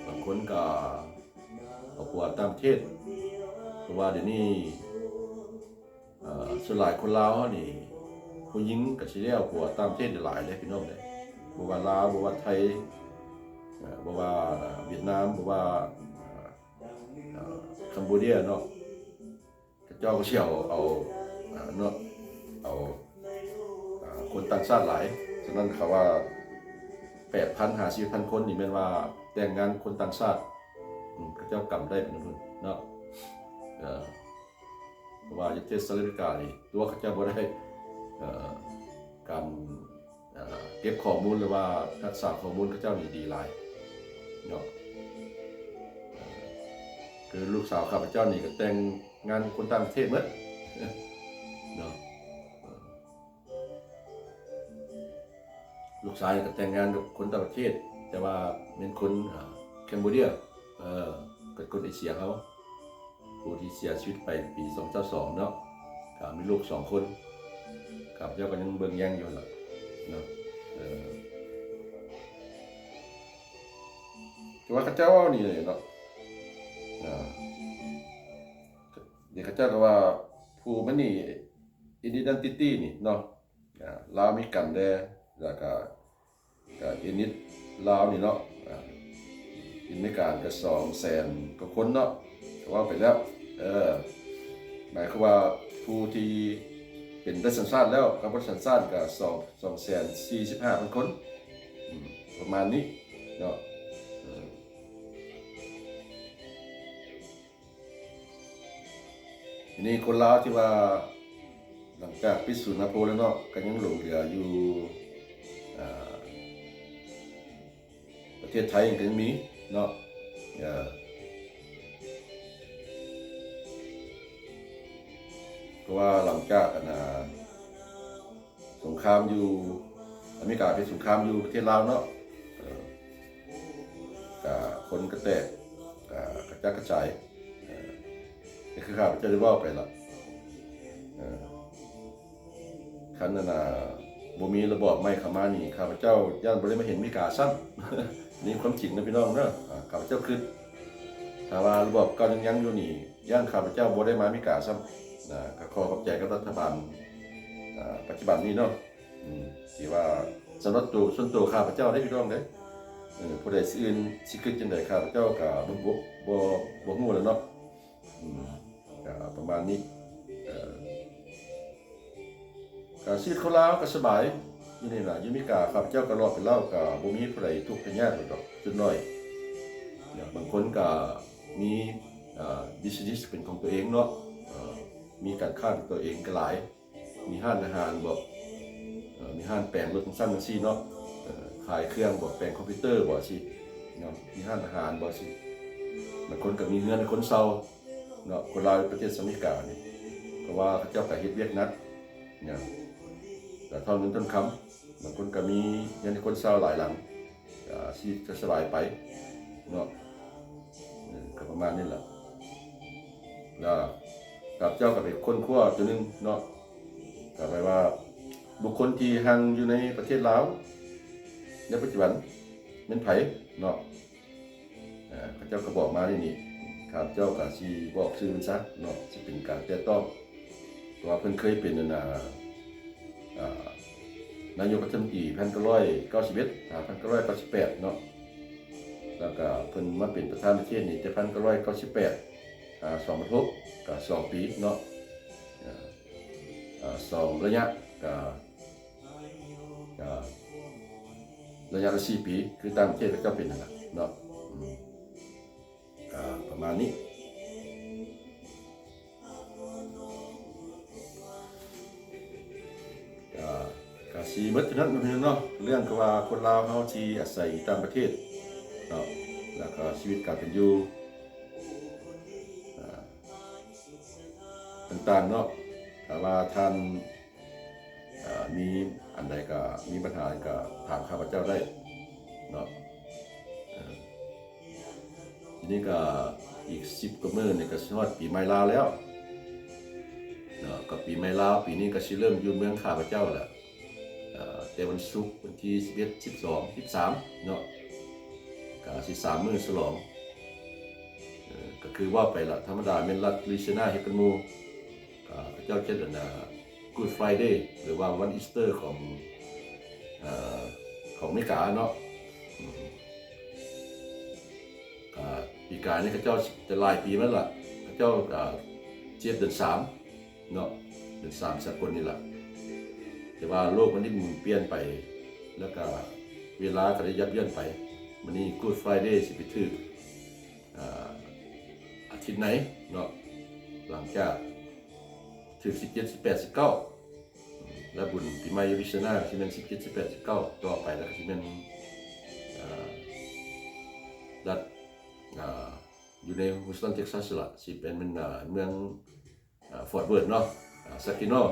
ບາງຄົນກໍເອົາຜົວຕ່າງປະເທດ ເພາະວ່າດຽວນີ້ ເອີ ສ່ວນຫຼາຍຄົນລາວເຮົານີ້ ຜູ້ຍິງກໍຊິໄດ້ເອົາຜົວຕ່າງປະເທດຫຼາຍເດ້ພີ່ນ້ອງເດ້ ບໍ່ວ່າລາວ ບໍ່ວ່າໄທ ເອີ ບໍ່ວ່າຫວຽດນາມ ບໍ່ວ່າ ເອີ ຄັມໂບເດຍເນາະ ເຂົາເຈົ້າກໍຊິເອົາ ເອົາ ເອີ ເນາະ ເອົາ ເອີ ຄົນຕ່າງຊາດຫຼາຍ ສະນັ້ນເຂົາວ່າ ແປດພັນຫາສິບພັນຄົນນີ້ແມ່ນວ່າແຕ່ງງານຄົນຕ່າງຊາດ ອືມ ເຂົາເຈົ້າກຳໄດ້ປານນັ້ນເນາະ ເອີ ເພາະວ່າຢູ່ປະເທດສະຫະລັດອາເມລິການີ້ ຕົວະເຂົາເຈົ້າບໍ່ໄດ້ ເອີ ການ ເອີ ເກັບຂໍ້ມູນ ຫຼືວ່າຮັກສາຂໍ້ມູນເຂົາເຈົ້ານີ້ດີຫຼາຍເນາະ ເອີ ຄືລູກສາວຂ້າພະເຈົ້ານີ້ກໍແຕ່ງງານຄົນຕ່າງປະເທດໝົດເນາະ ເອີ ລູກຊາຍກໍແຕ່ງງານກັບຄົນຕ່າງປະເທດ ແຕ່ວ່າແມ່ນຄົນ ເອີ ແຄມໂບເດຍ ເອີ ເປັນຄົນເອເຊຍເຮົາ ຜູ້ທີ່ເສຍຊີວິດໄປປີສອງພັນຊາວສອງເນາະ ກໍມີລູກສອງຄົນ ຂ້າພະເຈົ້າກໍຍັງເບິ່ງແຍງຢູ່ຫັ້ນລະເນາະ ເອີ ແຕ່ວ່າເຂົາເຈົ້າເວົ້ານີ້ເນາະ ເອີ ເດ ເຂົາເຈົ້າກໍວ່າຜູ້ມັນນີ້ identity ນີ້ເນາະ ອາ ລາວມີກັນແດ່ ແລ້ວກະ ກະ ethnic ລາວນີ້ເນາະ ອາ ຢູ່ອາເມລິກາກະສອງແສນກວ່າຄົນເນາະ ເວົ້າໄປແລ້ວ ເອີ ໝາຍຄວາມວ່າຜູ້ທີ່ເປັນໄດ້ສັນຊາດແລ້ວ ກັບບໍ່ໄດ້ສັນຊາດກະສອງ ສອງແສນສີ່ສິບຫ້າພັນຄົນ ອາ ປະມານນີ້ເນາະ ເອີ. ທີນີ້ຄົນລາວທີ່ວ່າຫຼັງຈາກປິດສູນນາໂພແລ້ວເນາະ ກໍຍັງຫຼົງເຫຼືອຢູ່ ອາ ປະເທດໄທກໍຍັງມີເນາະ ເອີ ເພາະວ່າຫຼັງຈາກ ອັນ ອາ ສົງຄາມຢູ່ ອາເມລິກາເຮັດສົງຄາມຢູ່ປະເທດລາວເນາະ ເອີ ກະຄົນກະແຕກ ກະກະຈັດກະຈາຍ ເອີ ຄືຂ້າພະເຈົ້າໄດ້ເວົ້າໄປລະ ເອີ ຄັນ ອັນ ອາ ບໍ່ມີລະບອບໃໝ່ເຂົ້າມານີ້ ຂ້າພະເຈົ້າຢ້ານບໍ່ໄດ້ມາເຫັນອາເມລິກາຊ້ຳ ນີ້ຄວາມຈິງນະພີ່ນ້ອງເດີ ອາ ຂ້າພະເຈົ້າຄິດ ຖ້າວ່າລະບອບເກົ່າຍັງ ຍັງຢູ່ນີ້ ຢ້ານຂ້າພະເຈົ້າບໍ່ໄດ້ມາອາເມລິກາຊ້ຳ ນະ ກໍຂໍຂອບໃຈກັບລັດຖະບານ ອາ ປັດຈຸບັນນີ້ເນາະ ອືມ ທີ່ວ່າສຳລັບໂຕ ສ່ວນໂຕຂ້າພະເຈົ້າເດ້ພີ່ນ້ອງເດ້ ເອີ ຜູ້ໃດຊິອື່ນຊິຄິດຈັ່ງໃດ ຂ້າພະເຈົ້າກໍບໍ່ ບໍ່ ບໍ່ ບໍ່ຮູ້ແລ້ວເນາະ ອືມ ກໍປະມານນີ້ ເອີ ກະຊີວິດຄົນລາວກໍສະບາຍຢູ່ນີ້ລະ ຢູ່ອາເມລິກາ ຂ້າພະເຈົ້າກໍເລາະໄປແລ້ວ ກໍບໍ່ມີຜູ້ໃດທຸກໃຜຍາກດອກ ສ່ວນໜ້ອຍ ບາງຄົນກໍມີ ເອີ ບິສເນສເປັນຂອງຕົວເອງເນາະ ເອີ ມີການຄ້າເປັນຕົວເອງກໍຫຼາຍ ມີຮ້ານອາຫານບໍ ເອີ ມີຮ້ານແປງລົດຈັ່ງຊັ້ນຈັ່ງຊີ້ເນາະ ເອີ ຂາຍເຄື່ອງບໍ ແປງຄອມພິວເຕີບໍ ຊີ້ເນາະ ມີຮ້ານອາຫານບໍ ຊີ້ ບາງຄົນກໍມີເຮືອນໃຫ້ຄົນເຊົ່າ ເນາະ ຄົນລາວປະເທດສະຫະລັດອາເມລິການີ້ ເພາະວ່າເຂົາເຈົ້າກໍເຮັດວຽກໜັກ ເນາະ ກະທ້ອນເງິນທ້ອນຄຳ ບາງຄົນກໍມີເຮືອນໃຫ້ຄົນເຊົ່າຫຼາຍຫຼັງ ກະຊີວິດກະສະບາຍໄປເນາະ ເອີ ກະປະມານນີ້ລະ ລະຂ້າພະເຈົ້າກໍໄປຄົ້ນຄວ້າຕົວໜຶ່ງເນາະ ກໍແປວ່າ ບຸກຄົນທີ່ຮັ່ງຢູ່ໃນປະເທດລາວໃນປັດຈຸບັນແມ່ນໃຜເນາະ ເອີ ເຂົາເຈົ້າກໍບອກມານີ້ນີ້ ຂ້າພະເຈົ້າກໍຊິບອກຊື່ເພິ່ນຊະເນາະ ຊິເປັນການແຕະຕ້ອງ ເພາະວ່າເພິ່ນເຄີຍເປັນ ອັນ ອາ ອາ ນາຍົກລັດຖະມົນຕີ ພັນເກົ້າຮ້ອຍເກົ້າສິບເອັດ ຫາ ພັນເກົ້າຮ້ອຍເກົ້າສິບແປດເນາະ ແລ້ວກໍເພິ່ນມາເປັນປະທານປະເທດນີ້ແຕ່ ພັນເກົ້າຮ້ອຍເກົ້າສິບແປດ ຫາ ສອງພັນຫົກ ກໍສອງປີເນາະ ເອີ ອາ ສອງໄລຍະ ກໍ ກໍໄລຍະລະສີ່ປີ ຄືຕ່າງປະເທດເຂົາເຈົ້າເປັນຫັ້ນລະເນາະ ອືມ ກໍປະມານນີ້ ກໍ ກໍຊິໝົດເທົ່ານັ້ນເນາະ ເລື່ອງທີ່ວ່າຄົນລາວເຮົາທີ່ອາໄສຢູ່ຕ່າງປະເທດ ເນາະ ແລ້ວກໍຊີວິດການເປັນຢູ່ ເອີ ຕ່າງໆເນາະ. ຖ້າວ່າທ່ານ ເອີ ມີອັນໃດກໍ ມີບັນຫາຫຍັງກໍຖາມຂ້າພະເຈົ້າໄດ້ເນາະ. ເອີ ທີນີ້ກໍອີກສິບກວ່າມື້ນີ້ກໍຊິຮອດປີໃໝ່ລາວແລ້ວເນາະ. ກໍປີໃໝ່ລາວປີນີ້ກໍຊິເລີ່ມຢູ່ເມືອງຂ້າພະເຈົ້າແລ້ວ ເອີ ແຕ່ວັນສຸກ ວັນທີສິບເອັດ ສິບສອງ ສິບສາມເນາະ ກໍຊິສາມມື້ສະຫຼອງ. ເອີ ກໍຄືເວົ້າໄປລະ ທຳມະດາແມ່ນລັດລຸຍຊີຍາເຮັດກັນໝູ່ ກໍເຂົາເຈົ້າເຮັດອັນນ່າ Good Friday ຫຼືວ່າວັນ Easter ຂອງ ເອີ ຂອງອາເມລິກາເນາະ. ອືມ ອາ ປີກາຍນີ້ເຂົາເຈົ້າ ແຕ່ຫຼາຍປີມາແລ້ວລະ ເຂົາເຈົ້າ ອາ ເຈັດເດືອນສາມເນາະ ເດືອນສາມສາກົນນີ້ລະ. ແຕ່ວ່າໂລກມັນໄດ້ໝູນປ່ຽນໄປ ແລ້ວກະເວລາກໍໄດ້ຢັດເລື່ອນໄປ. ມື້ນີ້ Good Friday ຊິໄປຖືກ ອາ ອາທິດໃນເນາະ ຫຼັງຈາກຖືກສິບເຈັດ ສິບແປດ ສິບເກົ້າ ແລ້ວບຸນປີໃໝ່ຢູ່ Louisiana ຊິແມ່ນສິບເຈັດ ສິບແປດ ສິບເກົ້າ ຕໍ່ໄປແລ້ວກໍຊິແມ່ນ ອາ ລັດ ອາ ຢູ່ໃນ Houston Texas ລະ ຊິເປັນ ແມ່ນ ອາ ເມືອງ ອາ Fort Worth ເນາະ ອາ Saginaw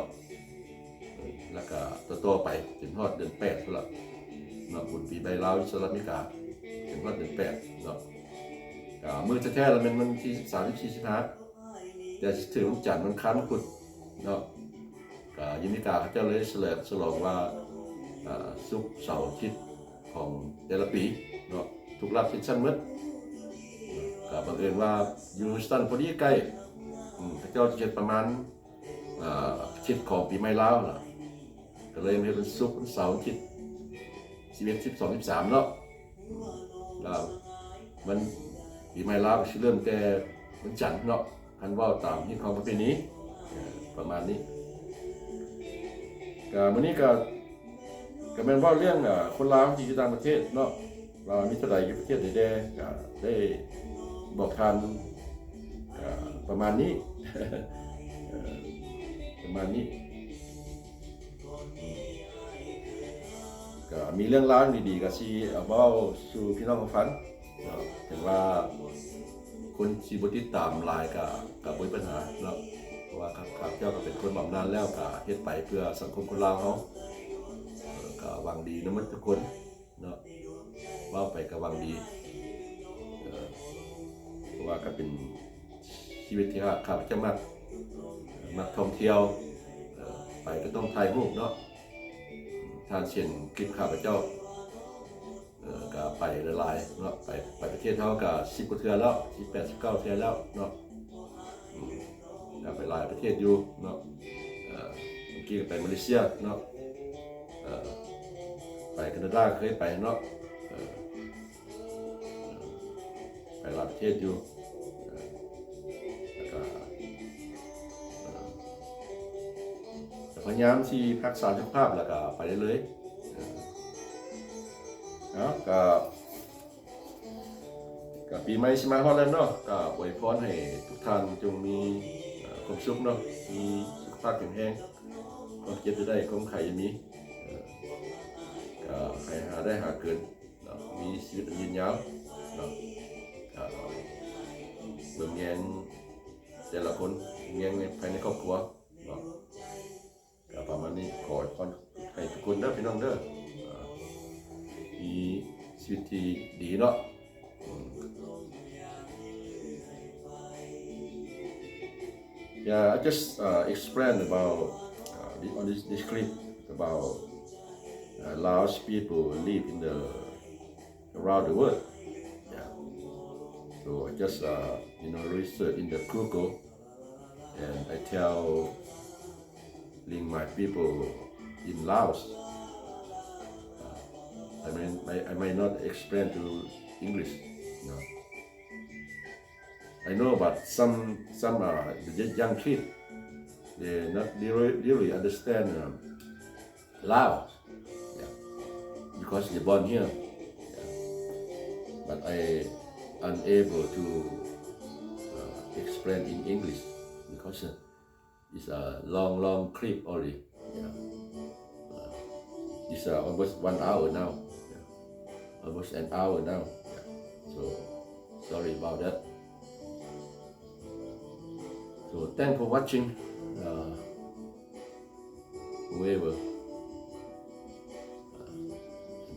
ແລ້ວກໍຕໍ່ໆໄປຈົນຮອດເດືອນແປດພຸ້ນລະເນາະ ບຸນປີໃໝ່ລາວ ສະຫະລັດອາເມລິກາ ຈົນຮອດເດືອນແປດເນາະ. ອາ ມື້ແທ້ໆລະແມ່ນວັນທີສິບສາມ ສິບສີ່ ສິບຫ້າ ແຕ່ຊິຖືກວັນຈັນ ວັນອັງຄານ ວັນພຸດເນາະ. ກະຢູ່ອາເມລິກາເຂົາເຈົ້າເລີຍສະເຫຼີມສະຫຼອງວ່າ ອາ ສຸກ ເສົາ ອາທິດຂອງແຕ່ລະປີເນາະ ທຸກລັດເປັນຊັ້ນໝົດ. ກະບັງເອີນວ່າຢູ່ Houston ພໍດີໃກ້ ອາ ເຂົາເຈົ້າຊິເຮັດປະມານ ອາ ອາທິດຂອງປີໃໝ່ລາວລະ ກະເລີຍມາເຮັດວັນສຸກ ວັນເສົາ ອາທິດ ສິບເອັດ ສິບສອງ ສິບສາມເນາະ. ລາວ ມັນ ປີໃໝ່ລາວກໍຊິເລີ່ມແຕ່ວັນຈັນເນາະ ຄັນເວົ້າຕາມຮີດຄອງປະເພນີ ເອີ ປະມານນີ້. ກະມື້ນີ້ກະ ກະແມ່ນເວົ້າເລື່ອງ ອາ ຄົນລາວທີ່ຢູ່ຕ່າງປະເທດເນາະ ວ່າມີເທົ່າໃດ ຢູ່ປະເທດໃດແດ່ ກະໄດ້ບອກທ່ານ ກະປະມານນີ້ ເອີ ປະມານນີ້. ກໍມີເລື່ອງລາວດີໆ ກໍຊິເອົາເວົ້າສູ່ພີ່ນ້ອງຟັງເນາະ. ເຖິງວ່າຄົນຊິບໍ່ຕິດຕາມຫຼາຍກໍ ກໍບໍ່ມີບັນຫາເນາະ ເພາະວ່າຂ້າພະເຈົ້າກໍເປັນຄົນບຳນານແລ້ວ ກໍເຮັດໄປເພື່ອສັງຄົມຄົນລາວເຮົາ ເອີ ກໍຫວັງດີນຳໝົດທຸກຄົນ ເນາະ ເວົ້າໄປກໍຫວັງດີ ເອີ ເພາະວ່າກໍເປັນຊີວິດທີ່ຂ້າພະເຈົ້າມັກ ມັກທ່ອງທ່ຽວ ເອີ ໄປກໍຕ້ອງຖ່າຍຮູບເນາະ. ທ່ານເຊັ່ນຄລິບຂ້າພະເຈົ້າ ເອີ ກໍໄປຫຼາຍໆເນາະ ໄປ ໄປປະເທດເຮົາກໍສິບກວ່າເທື່ອແລ້ວ ສິບແປດ ສິບເກົ້າເທື່ອແລ້ວເນາະ. ອືມ ກໍໄປຫຼາຍປະເທດຢູ່ເນາະ ເອີ ເມື່ອກີ້ກໍໄປມາເລເຊຍເນາະ ເອີ ໄປການາດາກໍເຄີຍໄປເນາະ ເອີ ໄປຫຼາຍປະເທດຢູ່ ເອີ ແລ້ວກໍ ເອີ ກໍພະຍາຍາມຊິຮັກສາສຸຂະພາບ ແລ້ວກໍໄປເລື້ອຍໆ ເອີ ເນາະ ກໍ ກໍປີໃໝ່ຊິມາຮອດແລ້ວເນາະ ກໍອວຍພອນໃຫ້ທຸກທ່ານຈົ່ງມີ ເອີ ຄວາມສຸກເນາະ ມີສຸຂະພາບແຂງແຮງ ຄວາມເຈັບຢ່າໄດ້ ຄວາມໄຂ້ຢ່າມີ ເອີ ກໍໃຫ້ຫາໄດ້ຫາເກີນເນາະ ມີຊີວິດອັນຍືນຍາວເນາະ ກໍເບິ່ງແຍງແຕ່ລະຄົນ ແຍງໃນ ພາຍໃນຄອບຄົວເນາະ. ກໍປະມານນີ້ ຂໍອວຍພອນໃຫ້ທຸກຄົນເດີພີ່ນ້ອງເດີ ເອີ ມີຊີວິດທີ່ດີເນາະ. ອືມ Yeah, I just, uh, explain about, uh, the, on this, this clip about, uh, Laos people live in the, around the world. Yeah. So I just, uh, you know, research in the Google and I telling my people in Laos. Uh, I mean, I, I might not explain to English, you know. I know, but some, some, uh, the y-, young kid, they not really, really understand, um, Lao, yeah, because they born here. Yeah. But I unable to, uh, explain in English because, uh, it's a long, long clip already. Yeah. Uh, it's, uh, almost one hour now. Yeah. Almost an hour now. Yeah. So, sorry about that. So, thanks for watching, uh, whoever. Uh,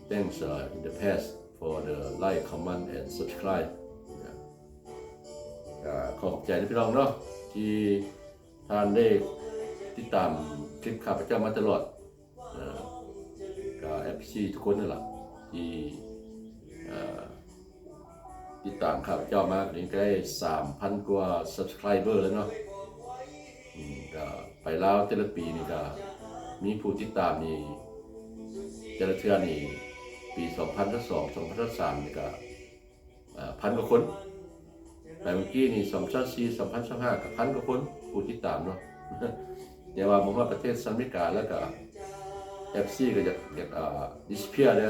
thanks, uh, in the past for the like, comment and subscribe. ກໍຂໍຂອບໃຈນະພີ່ນ້ອງເນາະ ທີ່ທ່ານໄດ້ຕິດຕາມຄລິບຂ້າພະເຈົ້າມາຕະຫຼອດ. ເອີ ກໍເອັຟຊີທຸກຄົນນັ້ນລະ ທີ່ ເອີ ຕິດຕາມຂ້າພະເຈົ້າມາ ກໍໄດ້ສາມພັນກວ່າ subscriber ແລ້ວເນາະ. ອືມ ກໍໄປລາວແຕ່ລະປີນີ້ກໍມີຜູ້ຕິດຕາມນີ້ ແຕ່ລະເທື່ອນີ້ ປີສອງພັນຊາວສອງ ສອງພັນຊາວສາມນີ້ກໍ ເອີ ພັນກວ່າຄົນ. ໄປເມື່ອກີ້ນີ້ ສອງພັນຊາວສີ່ ສອງພັນຊາວຫ້າ ກໍພັນກວ່າຄົນ ຜູ້ຕິດຕາມເນາະ. ແຕ່ວ່າມາຮອດປະເທດສະຫະລັດອາເມລິກາແລ້ວກໍ ເອັຟຊີກໍຢາກ ຢາກ ເອີ disappear ເດ້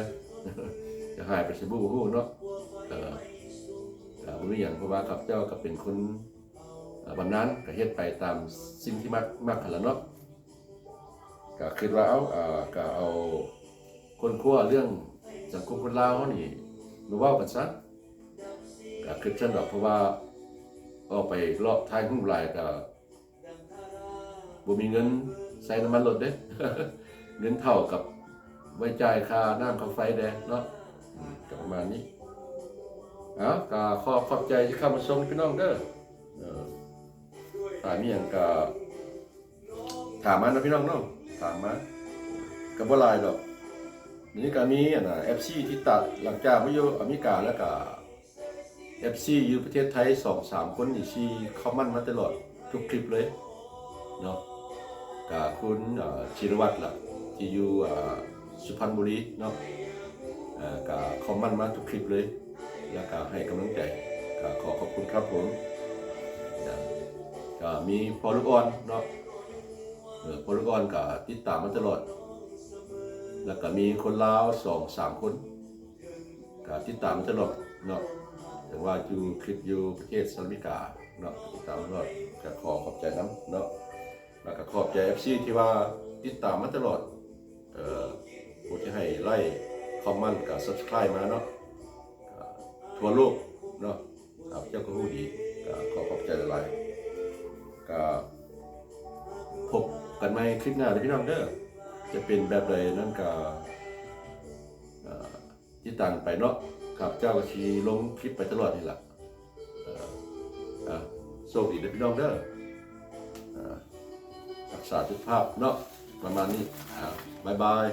ຈະຫາຍໄປໃສບໍ່ຮູ້ເນາະ. ເອີ ກໍບໍ່ມີຫຍັງ ເພາະວ່າຂ້າພະເຈົ້າກໍເປັນຄົນ ເອີ ບຳນານ ກໍເຮັດໄປຕາມສິ່ງທີ່ມັກ ມັກຫັ້ນລະເນາະ. ກໍຄິດວ່າ ເອົາ ເອີ ກໍເອົາຄົ້ນຄວ້າເລື່ອງສັງຄົມຄົນລາວເຮົານີ້ມາເວົ້າກັນຊະ. ກໍຄິດຊັ້ນດອກ ເພາະວ່າອອກໄປເລາະຖ່າຍຮູບຫຼາຍກໍບໍ່ມີເງິນໃຊ້ນ້ຳມັນລົດເດ້ ເງິນເທົ່າກັບໄວ້ຈ່າຍຄ່ານ້ຳຄ່າໄຟແດ່ເນາະ. ອືມ ກໍປະມານນີ້. ເອົາ ກໍຂໍຂອບໃຈທີ່ເຂົ້າມາຊົມພີ່ນ້ອງເດີ. ເອີ ຖ້າມີຫຍັງກໍ ຖາມມາເນາະພີ່ນ້ອງເນາະ ຖາມມາ ກໍບໍ່ຫຼາຍດອກ. ນີ້ກໍມີອັນນ່າ ເອັຟຊີທີ່ຕັດ ຫຼັງຈາກມາຢູ່ອາເມລິກາແລ້ວກໍ ເອັຟຊີຢູ່ປະເທດໄທສອງສາມຄົນນີ້ ທີ່ຄອມເມັນມາຕະຫຼອດທຸກຄລິບເລີຍເນາະ. ກໍຄຸນ ເອີ ທີລະວັດລະ ທີ່ຢູ່ ເອີ ສຸພັນບູລີເນາະ ເອີ ກໍຄອມເມັນມາທຸກຄລິບເລີຍ ແລ້ວກໍໃຫ້ກຳລັງໃຈ ກໍຂໍຂອບຄຸນຄັບຜົມ. ກໍມີພໍ່ລູກອ່ອນເນາະ ເອີ ພໍ່ລູກອ່ອນກໍຕິດຕາມມາຕະຫຼອດ ແລ້ວກໍມີຄົນລາວສອງສາມຄົນ ກໍຕິດຕາມມາຕະຫຼອດເນາະ. ເຖິງວ່າຢູ່ຄລິບຢູ່ປະເທດສະຫະລັດອາເມລິກາເນາະ ຕິດຕາມມາຕະຫຼອດ ກໍຂໍຂອບໃຈນຳເນາະ. ແລ້ວກໍຂອບໃຈເອັຟຊີທີ່ວ່າຕິດຕາມມາຕະຫຼອດ ເອີ ຜູ້ທີ່ໃຫ້ໄລ້ຄອມເມັນກັບ subscribe ມາເນາະ ທົ່ວໂລກເນາະ. ຂ້າພະເຈົ້າກໍຮູ້ດີ ກໍຂໍຂອບໃຈຫຼາຍໆ. ກໍພົບກັນໃໝ່ຄລິບໜ້າເດີພີ່ນ້ອງເດີ ຈະເປັນແບບໃດນັ້ນກໍ ເອີ ຕິດຕາມໄປເນາະ. ຂ້າພະເຈົ້າກໍຊິລົງຄລິບໄປຕະຫຼອດນີ້ລະ. ເອີ ອ່ະ ໂຊກດີເດີພີ່ນ້ອງເດີ ອ່າ ຮັກສາສຸຂະພາບເນາະ ປະມານນີ້. ອ່າ ບາຍບາຍ.